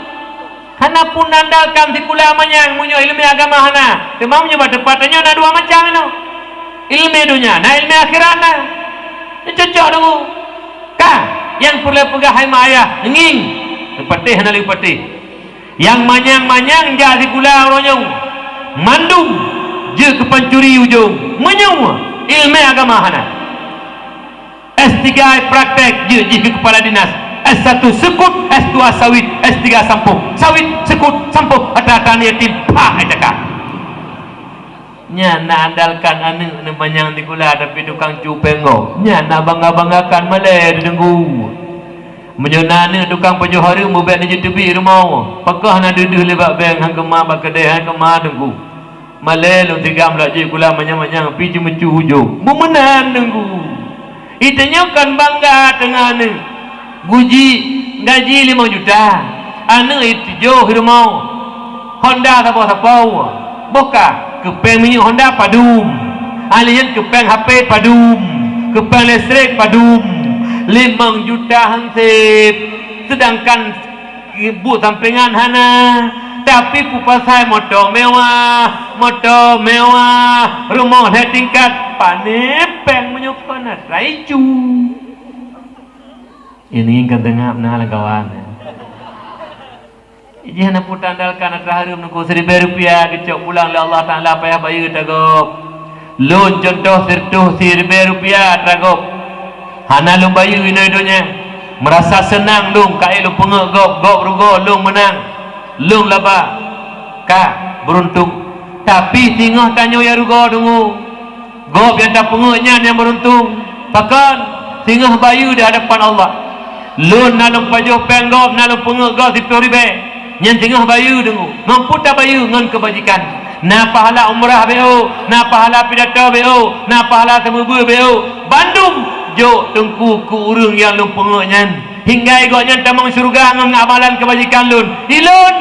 Hana pun andalkan sikula manyang meunyoe ileumèe agama hana. Teuma meunyoe bak teumpat tanyoe na dua macam inoe. Ileumèe donya, na ileumèe akhirat na. Nyoe cocok deungoe. Ka, nyang peureulèe peugah hai mak ayah, ngieng. Teupatéh hana lé patéh. Nyang manyang-manyang jak sikula uroe nyoe, mandum jeuet keu pancuri ujong. Meunyoe ileumèe agama hana. S tiga praktek jeuet jih keu kepala dinas. S satu seukut, S dua sawit, S tiga sampôh. Sawit, seukut, sampôh, atra-atra aneuk yatim, pah, ai cakap. Nyan na andalkan aneuk neumanyang sikula tapi tukang cu péng gob. Nyan na bangga-banggakan malèe di teungku. Meunyoe na aneuk tukang pajoh hareuem, beubèk neujeuet teubiet rumoh. Pakon hana deuh-deuh lé bak bank, han keumah bak keudè, han keumah teungku. Malèe lôn sigam laju sikula manyang-manyang, pi ceumeucue ujong. Beumeunan teungku. Geutanyoe kon bangga teungoh aneuk. Guji gaji limong juta. Aneuk jitijôh i rumoh. Honda saboh-saboh. Boh ka, keu péng minyeuk Honda padum. Alèh nyan keu péng H P padum. Keu péng listrik padum. Limong juta han sép. Seudangkan buet sampéngan hana. Tapi peue pasai moto mewah, moto mewah, rumoh lhèe tingkat, pané péng meunyoe kon atra icu. Ini kan teuh na lam kawan. Jih hana peue taandalkan atra hareuem nungku siribèe rupiah geucok pulang lé Allah Taala payah bayeue atra gob. Lôn cuntoh sireutoh siribèe rupiah atra gob. Hana lôn bayeue inoe donya. Meurasa seunang lôn ka ék lôn peungeut gob, gob rugoe lôn meunang. Lôn laba. Ka, beuruntung. Tapi singoh tanyoe nyang rugoe deungoe. Gob nyang tapeungeut nyan nyang beuruntung. Pakon? Singoh bayeue di hadapan Allah. Lôn na lôn pajoh péng gob, na lôn peungeut gob siplôh ribèe. Nyan singoh bayeue deungoe. Ngon peue tabayeue? Ngon keubajikan. Na pahala umrah beu, na pahala pidato beu, na pahala seumeubeuet beu. Bandum jok teungku keu ureueng nyang lôn peungeut nyan. Hinggai gobnyan tamong syeuruga ngon amalan keubajikan lôn. Ilôn,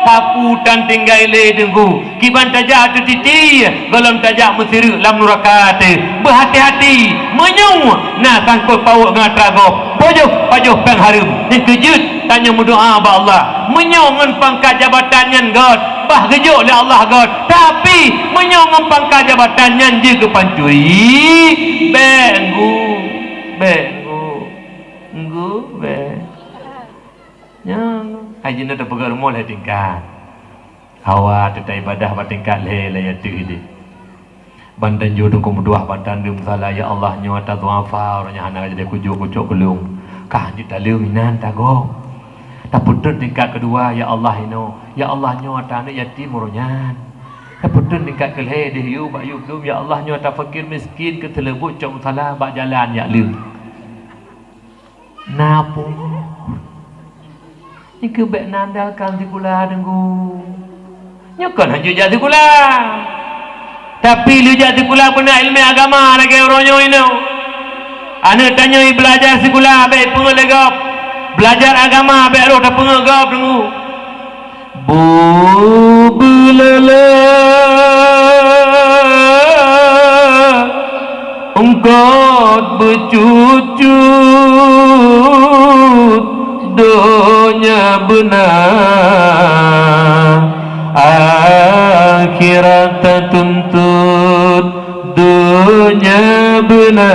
sapeue tan tinggai lé teungku. Kiban tajak ateueh titi, gohlom tajak meusireuk lam nuraka teuh. Beuhati-hati, meunyoe na sangkot pawöt ngon atra gob, pajoh, pajoh péng hareuem. Nyang keu jeuet, tanyoe meudoa bak Allah. Meunyoe ngon pangkat jabatan nyan göt, bah geujok lé Allah göt. Tapi, meunyoe ngon pangkat jabatan nyan jeuet keu pancuri, bèk ngu, bèk ngu, ngu, bèk. Nyan, hai jinoe tapeugah rumoh lhèe tingkat. Hawa teuta ibadah bak tingkat lhèe lagèe ateueh idéh. Ban tanyoe teungku meutuah ban tandeueng musala, "Ya Allah, nyoe atra dhuafa, uroe nyoe hana jadi kujok-kujok keu lôn." Kah jeuet taleueng inan tagob. Tapeutrön tingkat keudua, "Ya Allah, inoe. Ya Allah, nyoe atra aneuk yatim uroe nyan." Tapeutrön tingkat keulhèe, deuh yue bak yub dum, "Ya Allah, nyoe atra fakir miskin keu teuleubot cok musala bak jalan jak leueng." Na po. Nyoe keuh bèk na andalkan sikula teungku. Nyoe kon hanjeuet jak sikula. Tapi lheueh jak sikula beuna ileumèe agama lagèe uroe nyoe inoe. Aneuk tanyoe beulajar sikula bèk peungeut lé gob. Beulajar agama bèk rôh tapeungeut gob teungku. Bubulala ungkot beucut-cut donya beuna akhé Tuntut donya beuna,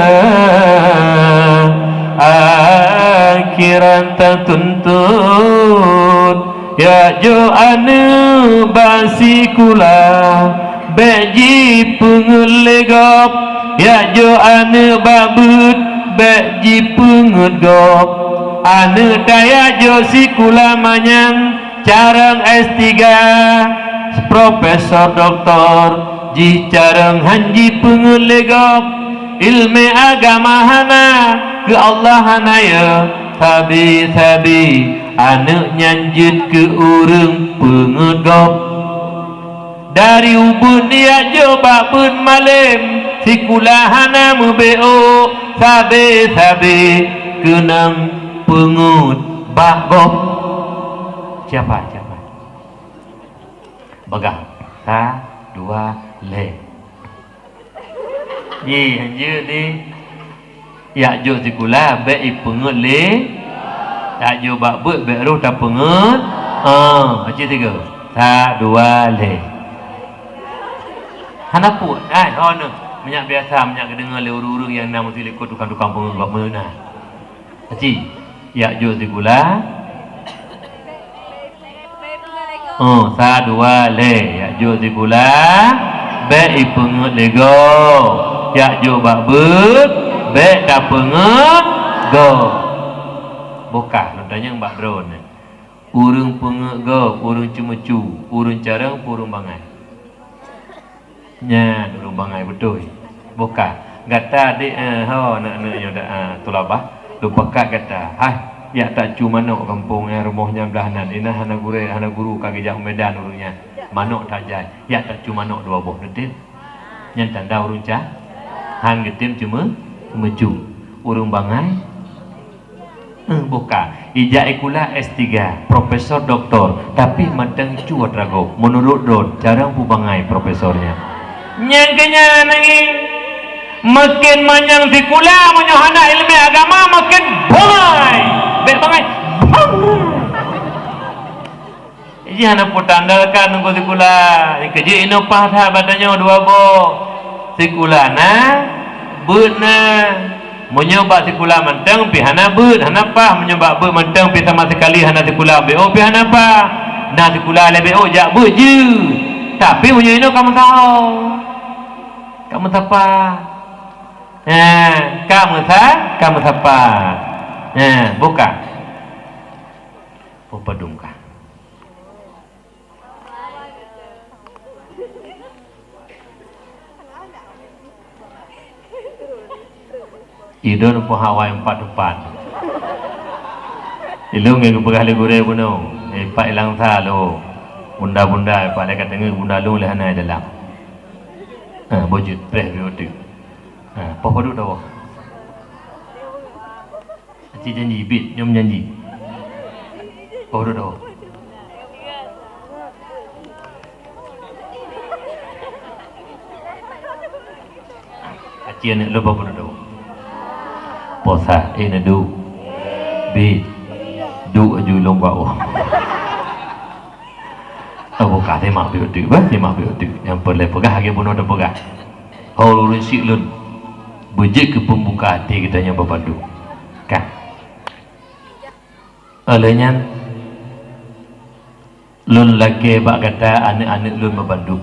akhirat tatuntut. Yak jok aneuk bak sikula, bék jipeungeuet lé gob. Yak jok aneuk bak beuet, bék jipeungeuet gob. Aneuk tayak jok sikula manyang, carông S tiga, profesor, doktor, jih carông han jipeungeuet lé gob. Ileumé agama hana, keu Allah hana ya, sabe-sabe aneuk nyan jeuet keu ureuëng peungeuet gob. Dari ubit yak jok bak beuet malém, sikula hana meubeuet, sabe-sabe keunong peungeuet bak gob. Siapa? Siapa? Peugah. Sa, dua, lhée. Ji, hanjeuet di. Yak jok sikula bék ipeungeuet lé. Yak jok bak beuet bék roh tapeungeuet. Ah, aci tiga. Sa, dua, lhée. Hana puet. Ai, ho neuh. Meunyak biasa, meunyak geudeungoe lé ureuëng-ureuëng nyang na meusilikot tukang-tukang peungeuet bak meuna. Aci, yak jok sikula. Oh, sa, dua, lhée. Yak jok sikula, bék ipeungeuet lé gob. Yak jok bak beuet, bék tapeungeuet gob. Boh ka, lôn tanyong bak droeneuh. Ureuëng peungeuet gob, ureuëng ceumeucue, ureuëng carông, ureuëng bangai. Nyan ureuëng bangai beutôi. Boh ka. Gata dek, eh, ho, aneuk-aneuk nyoe dak, eh, tulabah, lôn pakat gata. Hai, yak tacu manok gampông, eh, rumoh nyan blah nan. Inan hana gurée, hana guru ka geujak u Medan ureuëng nyan. Manok tajai, yak tacu manok dua boh, neutem. Nyan tanda ureuëng ca-, han geutem ceumeu-, ceumeucue. Ureuëng bangai, Eh, boh ka. Ijak sikula S tiga, profesor, doktor, tapi mantong cue atra gob. Meunurot droe, carông peue bangai profesor nyan. Nyang keu nyan nanging, maken manyang sikula, meunyoe hana ileumé agama, maken bangai. Bék bangai. Bangai. Jih hana peue tanda ka nunggu sikula. Keujeuet inoe paih that bak tanyoe dua boh. Sikula na, beuet na. Meunyoe bak sikula mantong pih hana beuet, hana paih. Meunyoe bak beuet mantong pih sama sekali hana sikula, B O pih hana paih. Na sikula lé B O jak beuet jeuet. Tapi meunyoe inoe ka meusaho. Ka meusapa. Ha, ka meusa-, ka meusapa. Ha, buka. Peue padum ka. Idon peuhawai empat-empat. Ilôn ngon geupeugah lé gurée bunoe, eh, pat ilang sa lo. Bunda-bunda, pat lé ka teungeut bunda lôn lé hana dalam. Ha, bojut, preh biotik. Ha, poh padum tawoe. Aci janji, bit, nyoe janji. Oh, duduk. Aci aneuk lôn bak duduk. Posa, eh, na du. Bit. Du aju lôn bak, oh. Oh, buka, simak bit tu, bah, simak bit tu. Nyang peureulée peugah lagée bunoe teupeugah. Ho ureuëng syiek lôn, beujeuet keu peumbuka até geutanyoe bandum. Ka. Óh lheueh nyan, lôn lakée bak gata aneuk-aneuk lôn bandum,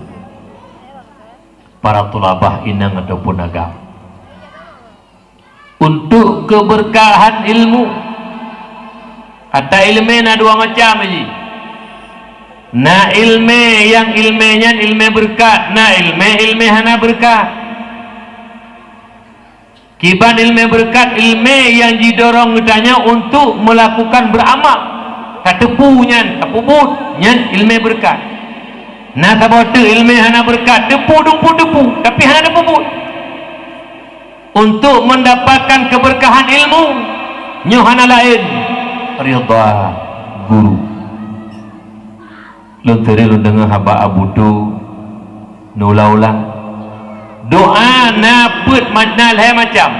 para tulabah inong ataupun agam. Untuk keberkahan ilmu. Ata ileumé na dua macam jih. Na ileumé nyang ileumé nyan ileumé beureukat, na ileumé, ileumé hana beureukat. Kiban ileumé beureukat, ileumé nyang jidorong geutanyoe untuk meulakukan beuramal. Tateupeue nyan, tapeubuet, nyan ileumé beureukat. Na saboh teuk ileumé hana beureukat, teupeue dum peue teupeue, tapi hana tapeubuet. Untuk mendapatkan keberkahan ilmu, nyoe hana laén, ridha guru. Lôn sering lôn deungoe haba Abu Tu neulang-ulang. Doa na peuet ma-, na lhée macam.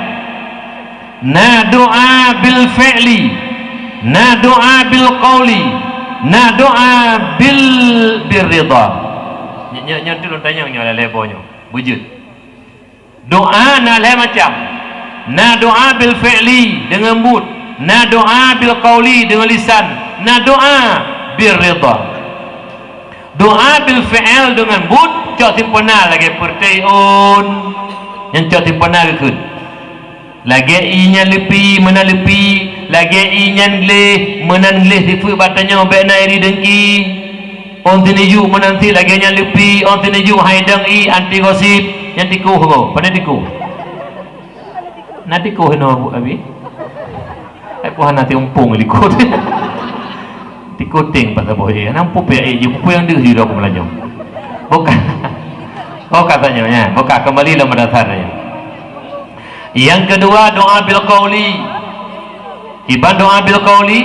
Na doa bil fi'li, na doa bil qauli, na doa bil, bir ridha. Nyoe, nyoe tu lôn tanyong nyoe lhèe boh nyoe. Beujeuet. Doa na lhèe macam. Na doa bil fi'li deungon buet, na doa bil qauli deungon lisan, na doa bir ridha. Doa bil fi'il deungon buet cok sempurna lagèe peureuté ôn. Nyan cok sempurna geukheun. Lagèe ié nyan leupie meunan leupie, lagèe ié nyan gleh meunan gleh sifeuet bak tanyoe bèk na iri deungki. Ôn sineujok meunan sit lagèe nyan leupie, ôn sineujok hai dong ié anti gosip, nyan tikoh ko. Pandai tikoh? Na tikoh inoe, Abi? Ai, peue hana tiumpung likot. Tikoh teng pat saboh ié. Hana muphom ié, muphom nyang deuh di droe meulajoe. Bukan. Bukan tanyoe, ya. Bukan, kembali lom pada dasar nyoe. Yang kedua, doa bil qauli. Kiban doa bil qauli?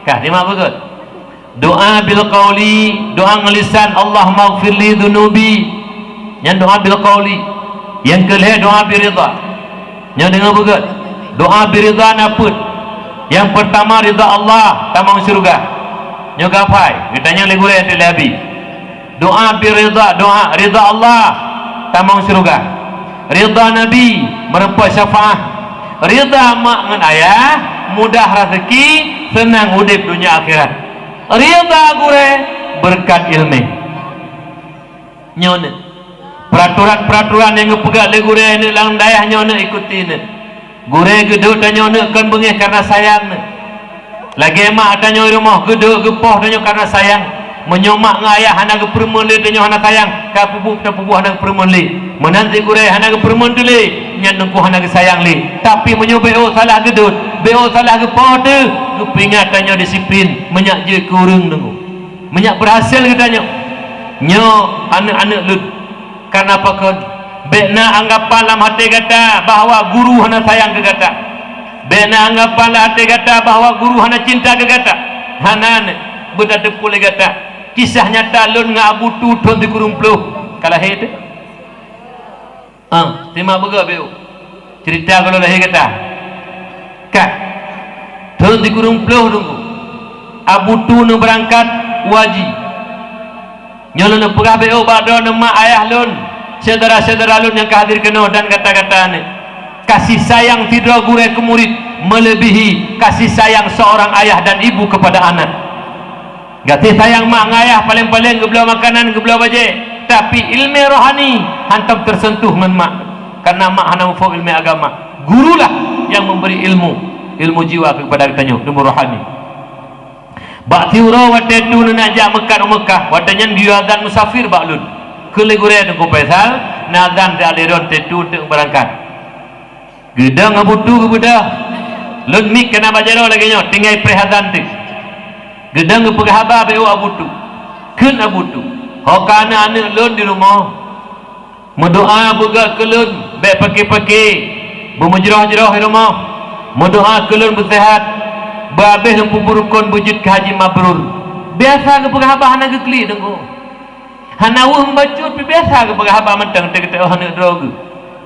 Ka, simak beugöt. Doa bil qauli, doa ngon lisan, "Allahummaghfirli dzunubi." Nyan doa bil qauli. Nyang keu lhèe doa bi ridha. Nyoe deungö beugöt. Doa bi ridha na peuet. Nyang peurtama ridha Allah, tamong syeuruga. Nyoe geuhafai, geutanyong lé gurèe teuh lé Abi. Doa bi ridha, doa ridha Allah, tamong syeuruga. Ridha Nabi, meureumpok syafaat. Ridha mak ngon ayah, mudah raseuki, seunang udép donya akhirat. Ridha gurèe, beureukat ileumèe. Nyoe neuh, peuratoran-peuratoran nyang geupeugah lé gurèe neuh lam dayah nyoe neuh ikuti neuh. Gurèe geuduek tanyoe neuh kon beungèh kareuna sayang neuh. Lagèe mak tanyoe rumoh geuduek geupoh tanyoe kareuna sayang. Meunyoe mak ngon ayah hana geupeureumeun lé tanyoe hana sayang, ka peubuet tapeubuet hana geupeureumeun lé. Meunan cit gurèe hana geupeureumeun teuh lé, nyan teungku hana geusayang lé. Tapi meunyoe beuôt salah geuduek, beuôt salah geupoh teuh, geupeuingat tanyoe disiplin, meunyak jeuet keu ureueng teungku. Meunyak beurhasil geutanyoe, nyoe aneuk-aneuk lôn, kareuna pakon? Bèk na anggapan lam até gata bahwa guru hana sayang keu gata. Bèk na anggapan lam até gata bahwa guru hana cinta keu gata. Hana, aneuk, beutateupeue lé gata. Kisah nyata lôn ngon Abu Tu thôn sikureueng ploh ka lahé teuh. Ah, simak beugöt beuh. Ceurita gohlom lahé gata. Ka. Thôn sikureueng ploh teungku. Abu Tu neubeurangkat u haji. Nyoe lôn peugah beuh bak droeneuh mak ayah lôn, syedara-syedara lôn nyang ka hadir keunoe dan gata-gata nyoe. Kasih sayang sidroe gurèe keu murit meuleubèhi kasih sayang seorang ayah dan ibu kepada anak. Gaséh sayang mak ngon ayah paleng-paleng geubloe makanan, geubloe bajèe, tapi ileumèe rohani hantom teuseuntuh ngon mak, kareuna mak hana muphom ileumèe agama. Gurulah nyang memberi ilmu, ilmu jiwa keupada geutanyoe, ilmu rohani. Bak siuroe watèe tu neuneuk jak meukat u Meukah, watèe nyan geuyue azan musafir bak lôn. Kheun lé gurèe Teungku Faisal, na azan siat lhèe droe teuh tu teuk beurangkat. Geudong Abu Tu geubeudôh. Lôn miet ka na bak jaroe lagèe nyoe, tinggai preh azan teuh. Geudong geupeugah haba beuh Abu Tu. Kheun Abu Tu, "Ho ka aneuk-aneuk lôn di rumoh. Meudoa beugöt keu lôn, bèk pake-pake, beumeujroh-jroh di rumoh. Meudoa keu lôn beuseuhat, beuhabéh lôn peubuet rukon beujeuet keu haji mabrur." Biasa geupeugah haba hana geuklik teungku. Hana weueh meubacut pih biasa geupeugah haba mantong teuh geuteu'oh aneuk droe geuh.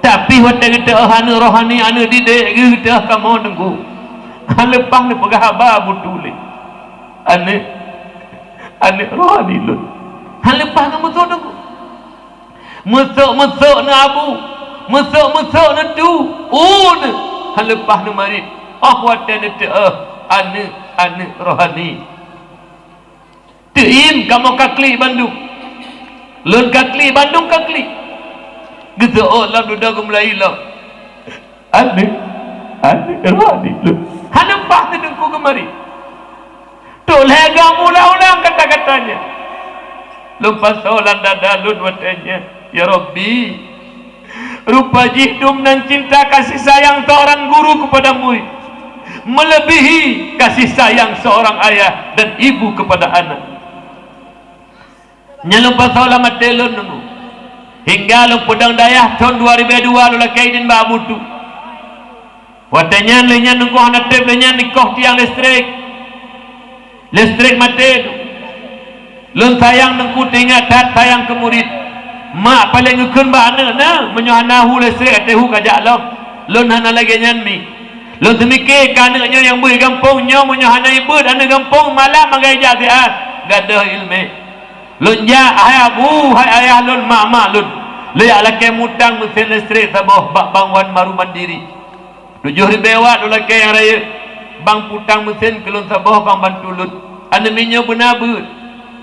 Tapi watèe geuteu'oh aneuk rohani, aneuk didik geuh geuteu'oh kamoe teungku. Han leupah neupeugah haba Abu Tu lé. Aneuk, aneuk rohani lôn. Han leupah geumeusok teungku. Meusok-meusok neuh Abu, meusok-meusok neuh Tu, u neuh, han leupah neumarit. Oh watèe neuteu'oh aneuk, aneuk rohani. Teuiem kamoe ka klik bandum. Lôn ka klik bandum ka klik. Geuseuôt lom dudoe geumulai lom. Aneuk, aneuk rohani lôn. Hana paih teungku geumari. Trôk lhèe goe meuulang-ulang kata-kata nyan. Lôn pasoe lam dada lôn watèe nyan, "Ya Rabbi, rupa jih dum nan cinta kasih sayang seorang guru kepada murid, melebihi kasih sayang seorang ayah dan ibu kepada anak." Nyan lôn pasoe lam até lôn nunggu. Hingga lôn peudong dayah thôn dua ribèe dua lôn lakèe idin bak Abu Tu. Watèe nyan lé nyan nunggu hana trép lé nyan dikoh tiang listrik. Listrik maté tu. Lôn sayang teungku teuingat that sayang keu murit. Mak paleng geukheun bak aneuk na, meunyoe hana hu listrik até hu ka jak lom. Lôn hana lagèe nyan mi. Lôn teumike keu aneuk nyoe nyang beuet gampông nyoe, meunyoe hana ibeuet aneuk gampông malam magai jak siat, gadôh ileumèe. Lôn jak, hai abu, hai ayah lôn, mak-mak lôn. Lôn jak lakée mutang meusén listrik saboh bak bank Wan Maru Mandiri. Tujoh ribée watt lôn lakée nyang rayeuk. Bank putang meusén keu lôn saboh, bank bantu lôn. Aneuk miet nyoe beuna beuet.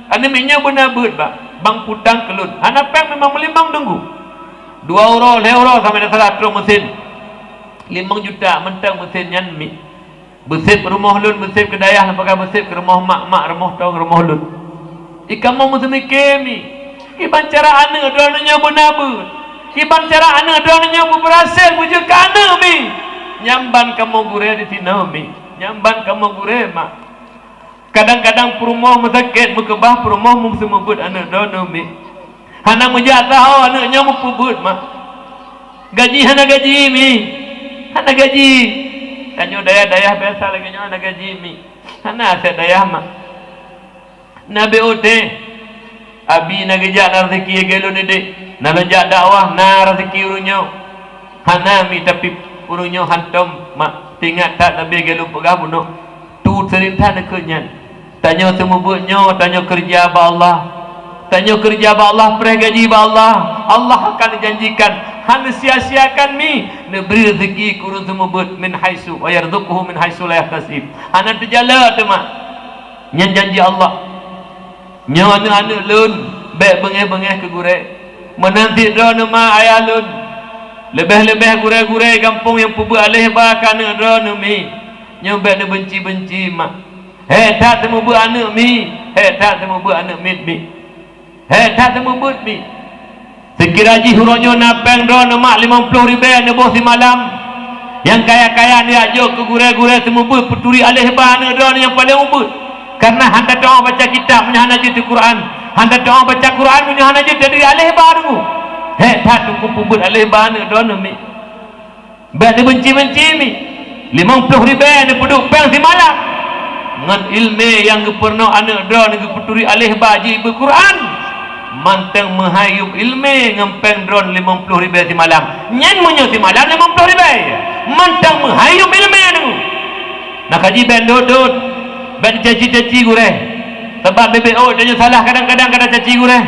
Aneuk miet nyoe beuna beuet, bah. Bank putang keu lôn. Hana péng, meulimong-limong teungku. Dua uroe, lhée uroe sampoe na salah trok meusén. Limong juta mantong meusén nyan miet. Beusép rumoh lôn, beusép keu dayah, lôn pakai beusép keu rumoh mak, mak rumoh tong rumoh lôn. I kamoe meuseumike mi. Kiban cara aneuk droeneuh nyoe beuna beuet. Kiban cara aneuk droeneuh nyoe beubeurasé beujeuet keu aneuk mi. Nyan ban kamoe gurée disinoe mi. Nyan ban kamoe gurée mak. Kadang-kadang peurumoh meusakét meukeubah peurumoh meuseumeubeuet aneuk droeneuh mi. Hana meujak saho aneuk nyoe meupeubuet, mak. Gaji hana gaji mi. Hana gaji. Tanyoe dayah-dayah biasa lagée nyoe hana gaji mi. Hana aset dayah, mak. Na B O T. Abi na geujak na raseuki lagée lôn idéh. Na lôn jak dakwah na raseuki ureuëng nyoe. Hana mi, tapi ureuëng nyoe hantom, mak. Teuingat that Nabi lagée lôn peugah bunoe. Tu seuring that neukheun nyan. Tanyoe seumeubeuet nyoe, tanyoe keureuja bak Allah. Tanyoe keureuja bak Allah, preh gaji bak Allah. Allah akan janjikan, hana sia-siakan mi, neubri raseuki keu ureuëng seumeubeuet, min haitsu, wa yarzuqhu min haitsu la yahtasib. Hana teujalok teuma. Nyan janji Allah. Nyoe aneuk-aneuk lôn, bék beungéh-beungéh keu gurée. Meunan cit droeneuh ma ayah lôn. Leubeh-leubeh gurée-gurée gampông nyang peubeuet aléh ba keu aneuk droeneuh mi. Nyoe bék neubeunci-beunci mak. Hék that seumeubeuet aneuk mi, hék that seumeubeuet aneuk miet mi. Hék that seumeubeuet mi. Seukira jih uroe nyoe na péng droeneuh mak limong ploh ribée neuboh simalam. Nyang kaya-kaya neujak jok keu gurée-gurée seumeubeuet peuturi aléh ba aneuk droeneuh nyang paleng ubeut. Kareuna hana teu'oh baca kitab meunyoe hana jeuet di Quran. Hana teu'oh baca Quran meunyoe hana jeuet di aléh ba deungoe. Hék that teungku peubeuet aléh ba aneuk droeneuh mi. Bék neubeunci-beunci mi. Limong ploh ribée neupeuduek péng simalam. Ngon ileumé nyang geupeurunoe aneuk droeneuh geupeuturi aléh ba jih beuet Quran. Mantong meuhai yuem ileumé ngon péng droeneuh limong ploh ribée simalam. Nyan meunyoe simalam limong ploh ribée. Mantong meuhai yuem ileumé nyoe. Na kaji bék dot-dot. Bék neucaci-caci gurée. Sabab B B O tanyoe salah kadang-kadang ka tacaci gurée.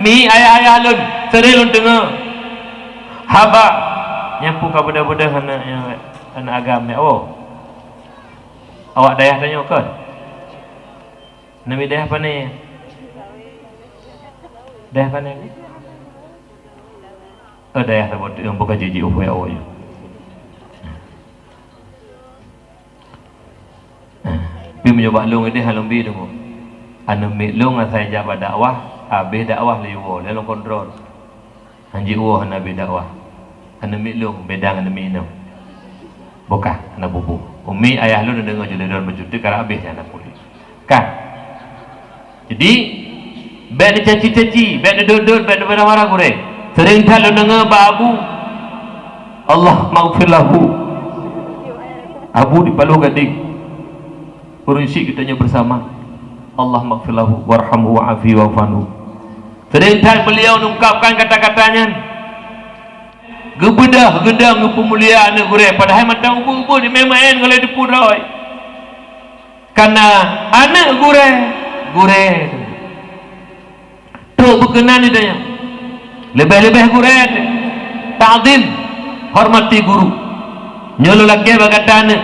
Mi ayah-ayah lôn, sering lôn deungoe. Haba, nyang peue ka beudôh-beudôh aneuk nyan, aneuk agam nyan, oh. Awak dayah tanyoe kon? Nami dayah pane? Dayah pane? Oh, dayah saboh tu, bukan jiji, oh, ya, oh, ya. Pi meunyoe bak lôn idéh hana lôn bi deungoe. Aneuk miet lôn asai jak bak dakwah, habéh dakwah lé woe, lé lôn kontrol. Han jiwoe hana habéh dakwah. Aneuk miet lôn beda ngon aneuk miet inong. Bukah hana bubu. Umi ayah lôn deungoe jeuet lé droeneuh beucuti karab habéh hana puléh. Kan? Jadi, bék neucaci-caci, bék neudot-dot, bék neumarah-marah gurée. Sering that lôn deungoe bak Abu, "Allahummaghfir lahu." Abu di Paloh Gadeng. Ureuëng syik geutanyoe bersama. "Allahummaghfir lahu warhamhu wa'afihi wa'fu anhu." Sering that beliau ungkapkan kata-kata nyan. Geubeudoh, geudong, geupeumulia aneuk gurée, padahai mantong ubeut-ubeut di maén-maén ngon lé teupeu droe. Kareuna aneuk gurée, gurée. Trok beukeunan di tanyoe. Leubeh-leubeh gurée, takzim, hormati guru. Nyoe lôn lakée bak gata aneuk.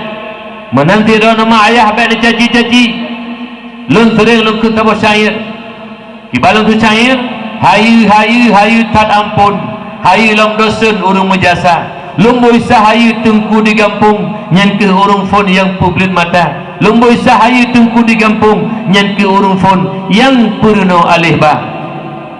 Meunan sidroe nama ayah bék neucaci-caci. Lôn seuring lôn kheun saboh syair. Kiban lôn kheun syair, hayeue, hayeue, hayeue that amphon, hayeue lom dosen ureuëng meujasa. Lom boh isa hayeue teungku di gampông, nyan kheueh ureuëng phon nyang peubleuet mata. Lom boh isa hayeue teungku di gampông, nyan kheueh ureuëng phon nyang peurunoe aléh ba.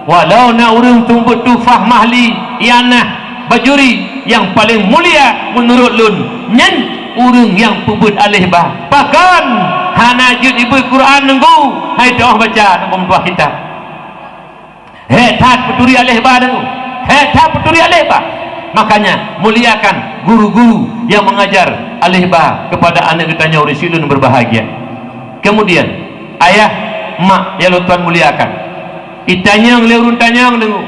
Walau na ureuëng seumeubeuet tuhfah mahli, ianah, bajuri, nyang paleng mulia meunurot lôn, nyan ureuëng nyang peubuet aléh ba. Pakon hana jeuet ibuet Quran nunggu, hai teu'oh baca nunggu meutuah kitab. Hék that peuturi aléh ba nunggu. Hék that peuturi aléh ba. Makanya, muliakan guru-guru yang mengajar aléh ba kepada aneuk geutanyoe, ureuëng syedara berbahagia. Kemudian, ayah, mak yang lôn tuan muliakan. Itanyong lé ureuëng tanyong nunggu.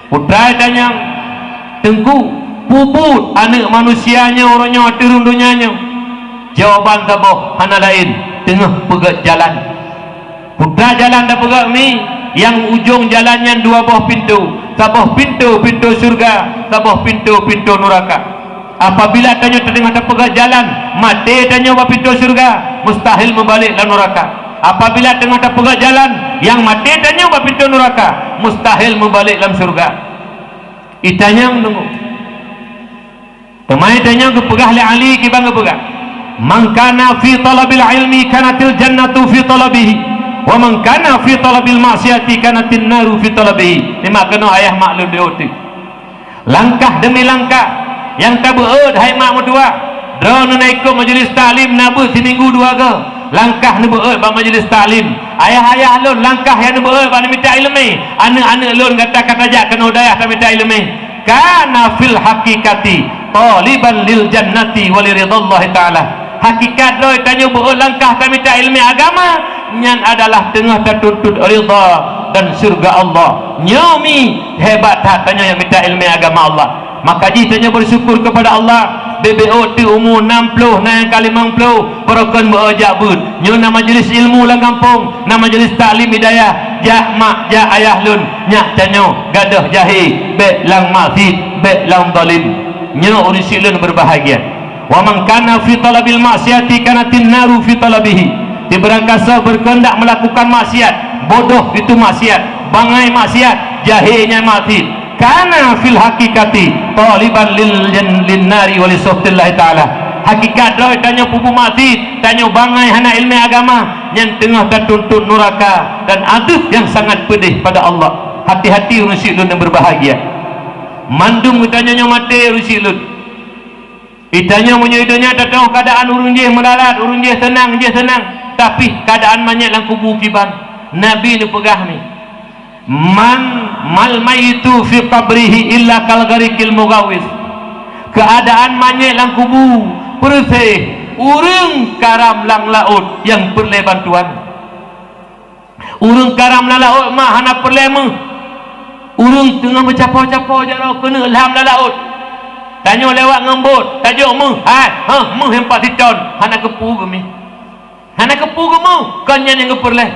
Putra tanyong, "Teungku, peubuet aneuk manusia nyoe uroe nyoe ateueh rhueng donya nyoe?" Jawaban saboh hana laén, teungoh peugét jalan. Putra jalan tapeugét mi, Nyang ujong jalan nyan dua boh pintoe, saboh pintoe, pintoe syeuruga, saboh pintoe, pintoe nuraka. Apabila tanyoe teudeungoe tapeugah jalan, maté tanyoe bak pintoe syeuruga, mustahil meubalek lam nuraka. Apabila teungoh tapeugah jalan, nyang maté tanyoe bak pintoe nuraka, mustahil meubalek lam syeuruga. Itanyong deungoe. Teuma itanyong geupeugah lé Ali kiban geupeugah, "Man kana fi talabil ilmi kanatil jannatu fi talabihi, wa man kana fi talabil maksiati kanatin naru fi talabihi." Nyoe mak keunoe ayah mak lôn di otik. Langkah demi langkah nyang tabeuôt hai mak meutuah. Droeneuh na ikot majelis taklim na beuet siminggu dua goe. Langkah neubeuôt bak majelis taklim. Ayah-ayah lôn, langkah nyang neubeuôt bak neumita iéleumé. Aneuëk-aneuëk lôn gata ka tajak keunoe dayah tamita iéleumé. Kana fil haqiqati taliban lil jannati wa li ridallahi ta'ala. Hakikat droe tanyoe beuôt langkah tamita iéleumé agama, nyan adalah teungoh tatuntut ridha dan syeuruga Allah. Nyoe mi hebat that tanyoe nyang mita iéleumé agama Allah. Maka jih tanyoe beusyukur keupada Allah, beuôt teuh umu nam ploh na nyang ka limong ploh, barokon beuôt jak beuet. Nyoe na majelis ilmu lam gampông, na majelis taklim hidayah, jak mak, jak ayah lôn, nyak tanyoe gadôh jahé, bék lam maksiet, bék lam zalim. Nyoe ureuëng syiek lôn berbahagia. Wa man kana fi talabil maksiati kanatin naru fi talabihi. Sibarang kasoe berkehendak melakukan maksiat, bodoh itu maksiat, bangai maksiat, jahé nyan maksiat. Kana fil haqiqati taliban lil jan-, lin nari wa li sukhtillahi ta'ala. Hakikat droe tanyoe peubuet maksiat, tanyoe bangai hana iéleumé agama, nyan teungoh tatuntut nuraka dan adeuh nyang sangat peudeh pada Allah. Hati-hati ureuëng syiek lôn nyang berbahagia. Mandum geutanyoe nyoe maté ureuëng syiek lôn. Geutanyoe meunyoe donya tateuoh keuadaan ureuëng jih meulalat, ureuëng jih seunang, jih seunang, tapi keuadaan manyét lam kubu kiban. Nabi neupeugah mi, "Man, mal mayyitu fi qabrihi illa kal ghariqil mughawis." Keuadaan manyét lam kubu peureuséh ureuëng karam lam laôt nyang peureulée bantuan. Ureuëng karam lam laôt mak hana peureulée méuh. Ureuëng teungoh meucapo-capo jaroe keuneuk lham lam laôt. Tanyoe lewat ngon bot, tajok méuh, hai, heh, méuh nyang pat siton, hana keupeue geumi. Hana keupeue geumi, kon nyan nyang geupeureulée.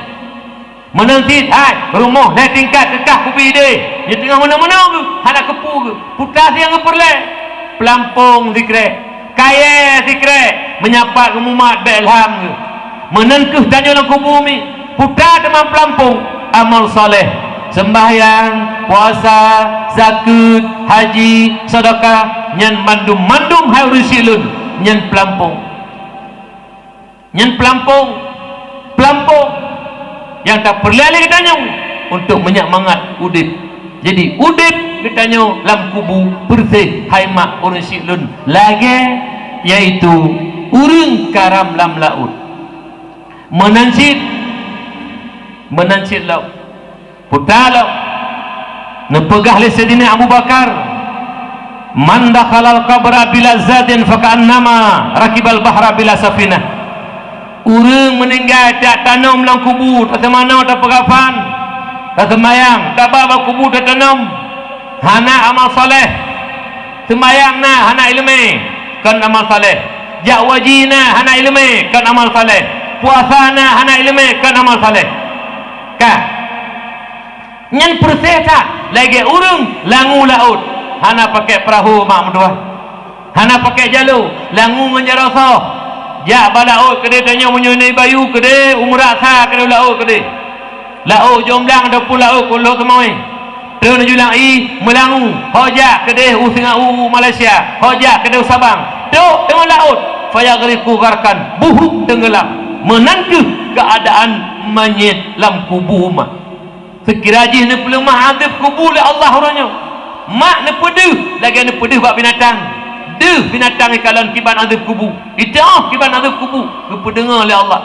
Meunan cit, hai, rumoh lhée tingkat keukah kubi idéh, nyan teungoh meunoe-meunoe geuh, hana keupeue geuh. Puta siang geupeureulée, peulampong sikrek, kayée sikrek, meunyapat geumumat bék lham geuh. Meunan kheueh tanyoe lam kubu mi, puta teuma peulampong, amal saleh, seumbahyang, puasa, zakeuet, haji, sedekah, nyan mandum-mandum hai ureuëng syiek lôn, nyan peulampong. Nyan peulampong, peulampong nyang tapeureulée lé geutanyoe untuk meunyemangat udeb. Jadi, udeb geutanyoe lam kubu beureuséh hai mak ureuëng syiek lôn lagée, yaitu ureuëng karam lam laôt. Meunan cit, meunan cit lom. Puta lom. Neupeugah lé Saidina Abu Bakar, "Man dakhalal qabra bila zadin faka'annama rakibal bahra bila safinah." Ureuëng meuninggai tajak tanom lam kubu, taseumanoe tapeukafan, taseumayang, taba bak kubu tatanom, hana amal saleh. Seumayang na hana iéleumé, kon amal saleh. Jak waji na hana iéleumé, kon amal saleh. Puasa na hana iéleumé, kon amal saleh. Ka. Nyan peureuséh that lagée ureuëng langue laôt, hana pakai peurahô mak meutuah. Hana pakai jalo, langue ngon jaroe soh. Jak bak laôt keudeh tanyoe meunyoe na bayu keudeh, umrah sa keudeh laôt keudeh. Laôt jomblang ataupun laôt kulok teumawé. Treun julang i meulangue, ho jak keudeh u singa u Malaysia, ho jak keudeh u Sabang. Trok teungoh laôt, fayaghriqu gharqan, buhuk teunggeulam. Meunan kheueh keuadaan manyét lam kubu mak. Seukira jih neupeuleumah azeueb kubu lé Allah uroe nyoe, mak neupeudeuh lagée neupeudeuh bak binatang. Deuh binatang ikalon kiban azeueb kubu, iteuoh kiban azeueb kubu geupeudeungoe lé Allah.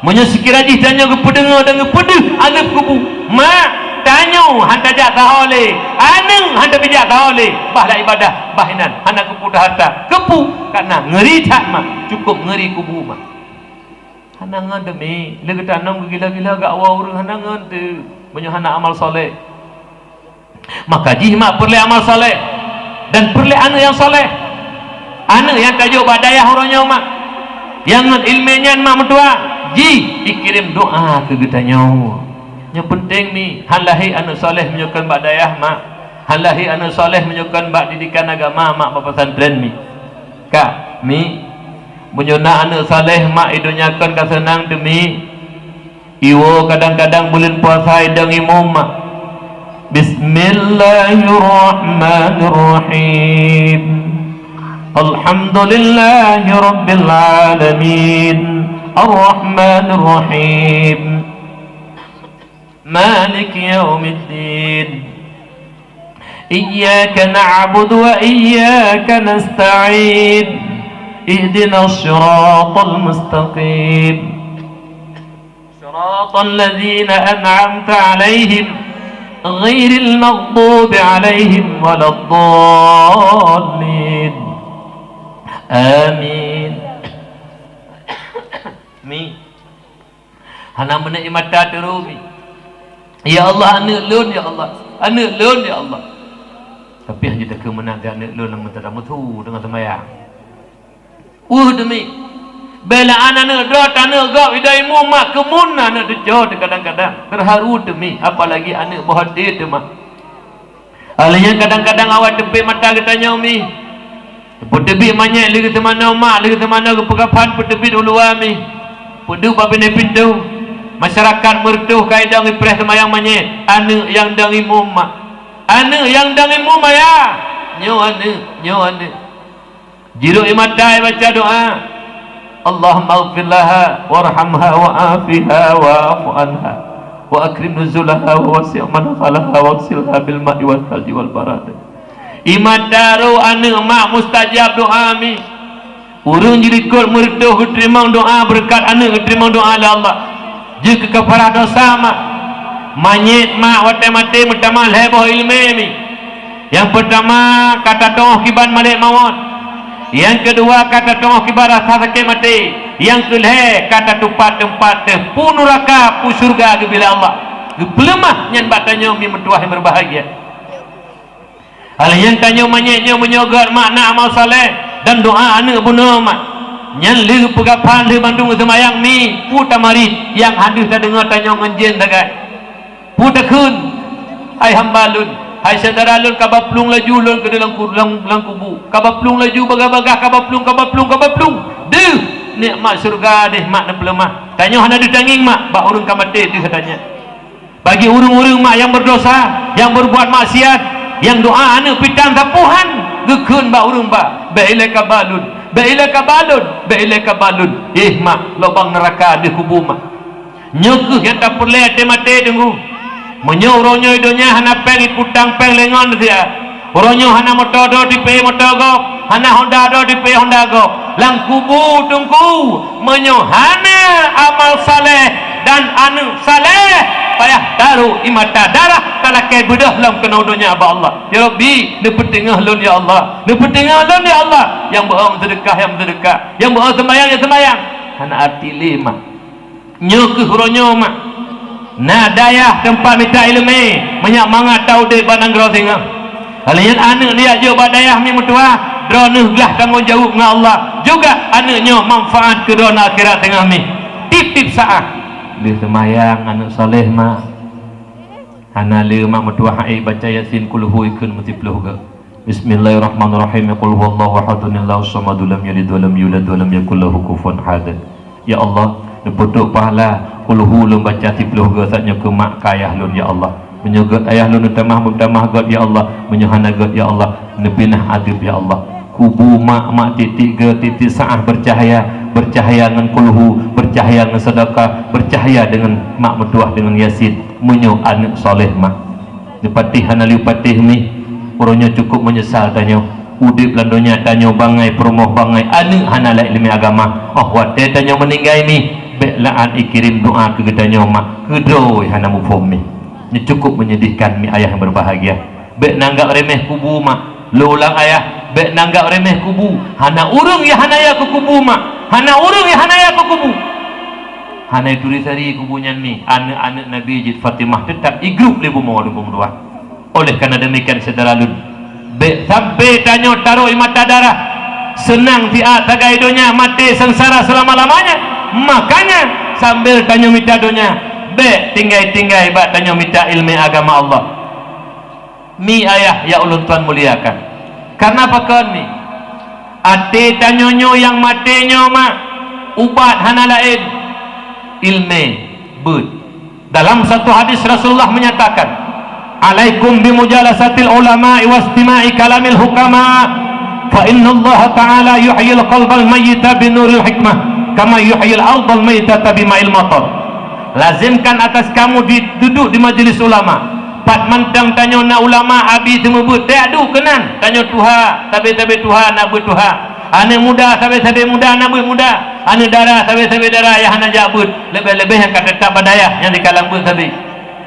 Meunyoe seukira jih tanyoe geupeudeungoe dan geupeudeuh azeueb kubu, mak, tanyoe han tajak saho lé, aneuk han tapeujak saho lé, bah lam ibadah, bah inan, hana keupeue hareuta. Keupeue? Karena ngeuri that mak, cukup ngeuri kubu mak. Hana ngon teumi, lé geutanom geugila-gila gak woe ureuëng hana ngon teuh, meunyoe hana amal saleh. Maka jih mak peureulée amal saleh dan peureulée aneuk nyang saleh. Aneuk nyang tajok bak dayah uroe nyoe mak, nyang ngon iéleumé nyan mak meutuah, jih ikirém doá keu geutanyoe. Nyang peunteng mi, han lahé aneuk saleh meunyoe kon bak dayah mak, han lahé aneuk saleh meunyoe kon bak didikan agama mak bak pesantren mi. Ka, mi, meunyoe na aneuk saleh mak i donya kon ka seunang teumi. Iwoe kadang-kadang buleuen puasa idong imum mak. Bismillahirrahmanirrahim. Alhamdulillahirabbil alamin. Arrahmanirrahim. Maliki yaumiddin. Iyyaka na'budu wa iyyaka nasta'in. Ihdinas siratal mustaqim. Siratal ladzina an'amta 'alaihim, ghairil maghdubi 'alaihim waladdallin. Amin. Mi. Hana meuneuk mata teurô mi. Ya Allah, aneuk lôn, ya Allah. Aneuk lôn, ya Allah. Tapi hana takheun meunan, aneuk lôn lam meuntara meusu teungoh seumayang. Uh, demi. Bela aneuk droe, aneuk gob, idai mu mak keumun aneuk teucok kadang-kadang. Terharu demi, apalagi aneuk boh até teuma. Alèh nyan kadang-kadang awai teupék mata geutanyoe mi. Peuteubiet manyét lé geuteumanoe mak, lé geuteumanoe geupeukaphan peuteubiet u luwa mi. Peuduek bak binéh pintoe. Masyarakat meureutoh ka idong ipreh seumayang manyét. Aneuk nyang dong imum mak. Aneuk nyang dong imum ayah. Nyoe aneuk, nyoe aneuk. Jirok ié mata ibaca doa. Allahumma ighfir laha warhamha wa afiha wa'fu anha wa akrim nuzulaha wa wasi' madkhalaha waghsilha bil ma'i wal thalji wal barad. Ié mata roh aneuk mak mustajab doa mi. Ureuëng jilikot meureutoh geuteurimong doa beureukat aneuk geuteurimong doa lé Allah. Jeuet keu kafarah dosa mak. Manyét mak watée maté meutamah lhée boh iéleumé mi. Nyang peurtama ka tateuôh kiban malaikat mawöt. Nyang keudua ka tateuôh kiban rasa sakét maté. Nyang keulhée ka tatupat teumpat teuh peue nuraka peue syeuruga geubri lé Allah. Geupeuleumah nyan bak tanyoe mi meutuwah nyang beubahgia. Alèh nyan tanyoe manyét nyoe meunyoe gét mak na amal saleh dan doa aneuk bunoe mak. Nyan lheueh peugaphan lheueh bandum seumayang mi peue tamarit nyang hadeuh tadeungoe tanyoe ngon jén sagai. Peue takheun, hai hamba lôn, hai syedara lôn, kaba plueng laju lôn keu dalam ku-, lam, lam kubu. Kaba plueng laju bagah-bagah, kaba plueng, kaba plueng, kaba plueng. Deuh, nikmat syeuruga deuh mak neupeuleumah. Tanyoe hana deuh tangieng mak, bak ureuëng ka maté deuh tanyoe. Bagi ureuëng-ureuëng mak nyang beurdosa, nyang beurbuat maksiat, nyang doa aneuk pitan sapoh han, geukheun bak ureuëng ba, "Bèk ilée kaba lôn, bèk ilée kaba lôn, bèk ilée kaba lôn." Éh mak, lubang neuraka deuh kubu mak. Nyoe kheueh nyang tapeureulée até maté teungku. Meunyoe uroe nyoe i donya hana péng iputang péng lé ngon sia, uroe nyoe hana moto droe tipée moto gob, hana honda droe tipée honda gob. Lam kubu teungku, meunyoe hana amal saleh dan aneuk saleh, payah taruek ié mata darah talakée beudôh lom keunoe donya bak Allah. Ya Rabbi, neupeuteungoh lôn ya Allah, neupeuteungoh lôn ya Allah. Nyang beuo seudeukah, nyang seudeukah, nyang beuo seumayang, nyang seumayang. Hana arti lé mak. Nyoe kheueh uroe nyoe mak. Na dayah teumpat mita iéleumé, meunyak mangat ta udeb bak nanggroe singoh. Alèh nyan aneuk neujak jok bak dayah mi meutuwah, droeneuh glah tanggong jaweueb ngon Allah. Juga aneuk nyoe manfaat keu droeneuh akhirat teungoh mi. Tieb-tieb saát. Lheueh seumayang aneuk saleh mak. Hana lé mak meutuwah hai baca Yasin kulhu ikheun meusiploh geu. Bismillahirrahmanirrahim. Qul huwallahu ahad, Allahus samad, lam yalid walam yulad walam yakul lahu kufuwan ahad. Ya Allah, neupeutrok pahala kulhu lôn baca siploh geu saat nyoe keu mak keu ayah lôn ya Allah. Meunyoe gét ayah lôn neutamah meutamah gét ya Allah, meunyoe hana gét ya Allah, neupinah adeueb ya Allah. Kubu mak, mak tiek-tiek gét, tiek-tiek saát beucahya, beucahya ngon kulhu, beucahya ngon seudeukah, beucahya deungon mak meutuwah deungon Yasin. Meunyoe aneuk saleh mak. Neupatéh hana lé patéh mi. Uroe nyoe cukôp meunyeusal tanyoe. Udeb lam donya tanyoe bangai peurumoh bangai aneuk hana lé iéleumé agama. Óh watée tanyoe meuninggai mi, bék laén ikirém doa keu geutanyoe mak. Keudroe hana muphom mi. Nyoe cukôp menyedihkan mi ayah nyang beubahgia. Bék nanggab reméh kubu mak. Lôn ulang ayah, bék nanggab reméh kubu. Hana ureuëng nyang hana ya keu kubu mak. Hana ureuëng nyang hana ya keu kubu. Hana ituri sari kubu nyan mi, aneuk-aneuk Nabi jeuet Fatimah teutap igrôp lé bumoe lubông dua. Oleh karena demikian syedara lôn, bék sampai tanyoe taroh ié mata darah, seunang siat sagai donya, maté seungsara selama-lamanya. Makanya sambil tanyoe mita donya, Bék tinggai-tinggai bak tanyoe mita iéleumé agama Allah. Mi ayah nyang ulôn tuan muliakan. Karna pakon mi? Até tanyoe nyoe nyang maté nyoe mak, ubat hana laén, iéleumé beuet. Dalam satu hadis Rasulullah menyatakan, "Alaikum bimujalasatil ulama'i wastima'i kalamil hukama, fa innallaha ta'ala yuhyil qalbal mayyita binuril hikmah, kama yuhyil ardal maitata bima'il matar." Lazimkan atas kamu di, duduk di majelis ulama. Pat mantong tanyoe na ulama abi teumeubeuet, teuadu keunan. Tanyoe tuha, sabe-sabe tuha na beuet tuha. Aneuk muda, sabe-sabe muda na beuet muda. Aneuk dara, sabe-sabe dara nyang hana jak beuet. Leubeh-leubeh nyang ka teutap bak dayah nyang dikalam beuet sabe.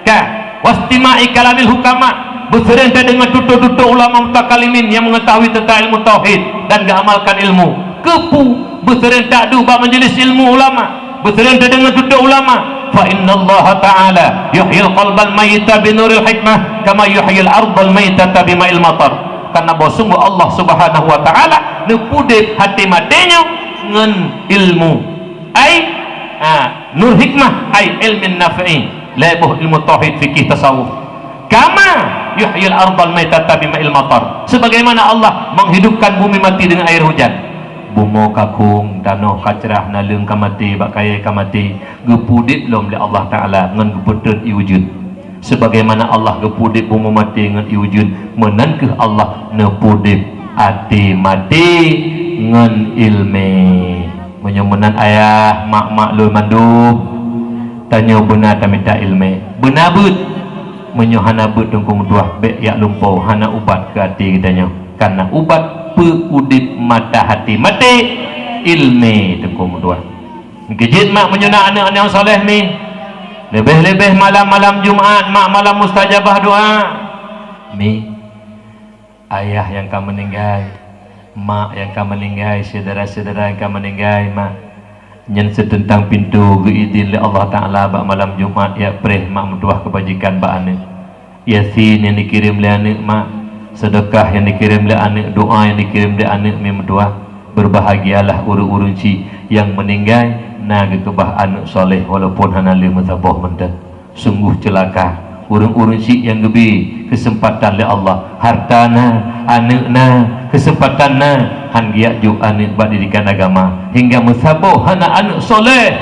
Ka, wastima'i kalamil hukama, beuseureng tadeungoe tutoe-tutoe ulama mutakalimin nyang meungeutahui teuntang ilmu tauhid dan geuamalkan ilmu. Keupeue beuseureng tadu bak majelis ilmu ulama, beuseureng tadeungoe tutoe ulama? Fa innallaha ta'ala yuhyil qalbal mayyita binuril hikmah kama yuhyil ardal maitata bima'il matar. Karena bahwa sungguh Allah Subhanahu wa Ta'ala neupeudeb hati maté nyoe ngon ilmu. Ai, ha, nur hikmah, ai ilmin nafi'i, lhèe boh ilmu tauhid, fikih, tasawuf. Kama yuhyil ardal maitata bima'il matar. Sebagaimana Allah menghidupkan bumi mati dengan air hujan. Bumoe ka khueng, tanoh ka crah, naleueng ka maté, bak kayèe ka maté, geupeudeb lom lé Allah Ta'ala ngon geupeutreun ié ujeuen. Sebagaimana Allah geupeudeb bumoe maté ngon ié ujeuen, meunan kheueh Allah neupeudeb até maté ngon iéleumé. Meunyoe meunan ayah, mak-mak lôn mandum, tanyoe beuna tamita iéleumé. Beuna beuet. Meunyoe hana beuet Teungku meutuah, bèk jak lumpoe, hana ubat keu até geutanyoe. Karena ubat peuudeb mata hati maté, iéleumé Teungku meutuah. Keujeuet mak meunyoe na aneuk-aneuk saleh mi. Leubeh-leubeh malam-malam Jumat, mak malam mustajabah doa. Mi, ayah nyang ka meuninggai, mak nyang ka meuninggai, syedara-syedara nyang ka meuninggai, mak. Nyan seuteuntang pintoe geuidin lé Allah Ta'ala bak malam Jumat jak preh mak meutuah keubajikan bak aneuk. Yasin nyang dikirém lé aneuk mak, seudeukah nyang dikirém lé aneuk, doa nyang dikirém lé aneuk mi meutuah. Beurbahagialah ureueng-ureueng chik nyang meuninggai na geukeubah aneuk saleh walaupun hana lé meusaboh mantong. Sungguh ceulaka ureueng-ureueng chik nyang geubri keuseumpatan lé Allah, hareuta na, aneuk na, keuseumpatan na, han geujak jok aneuk bak didikan agama, hingga meusaboh hana aneuk saleh.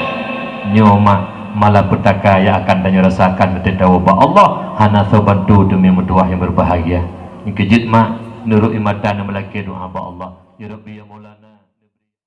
Nyoe mak malapetaka nyang akan tanyoe rasakan meuteuntang ubak Allah, hana soe bantu teumi meutuah nyang beurbahagia. Nyang keujeuet mak, nurot ié mata neumeulakée doa bak Allah. Ya Rabbi ya Maulana.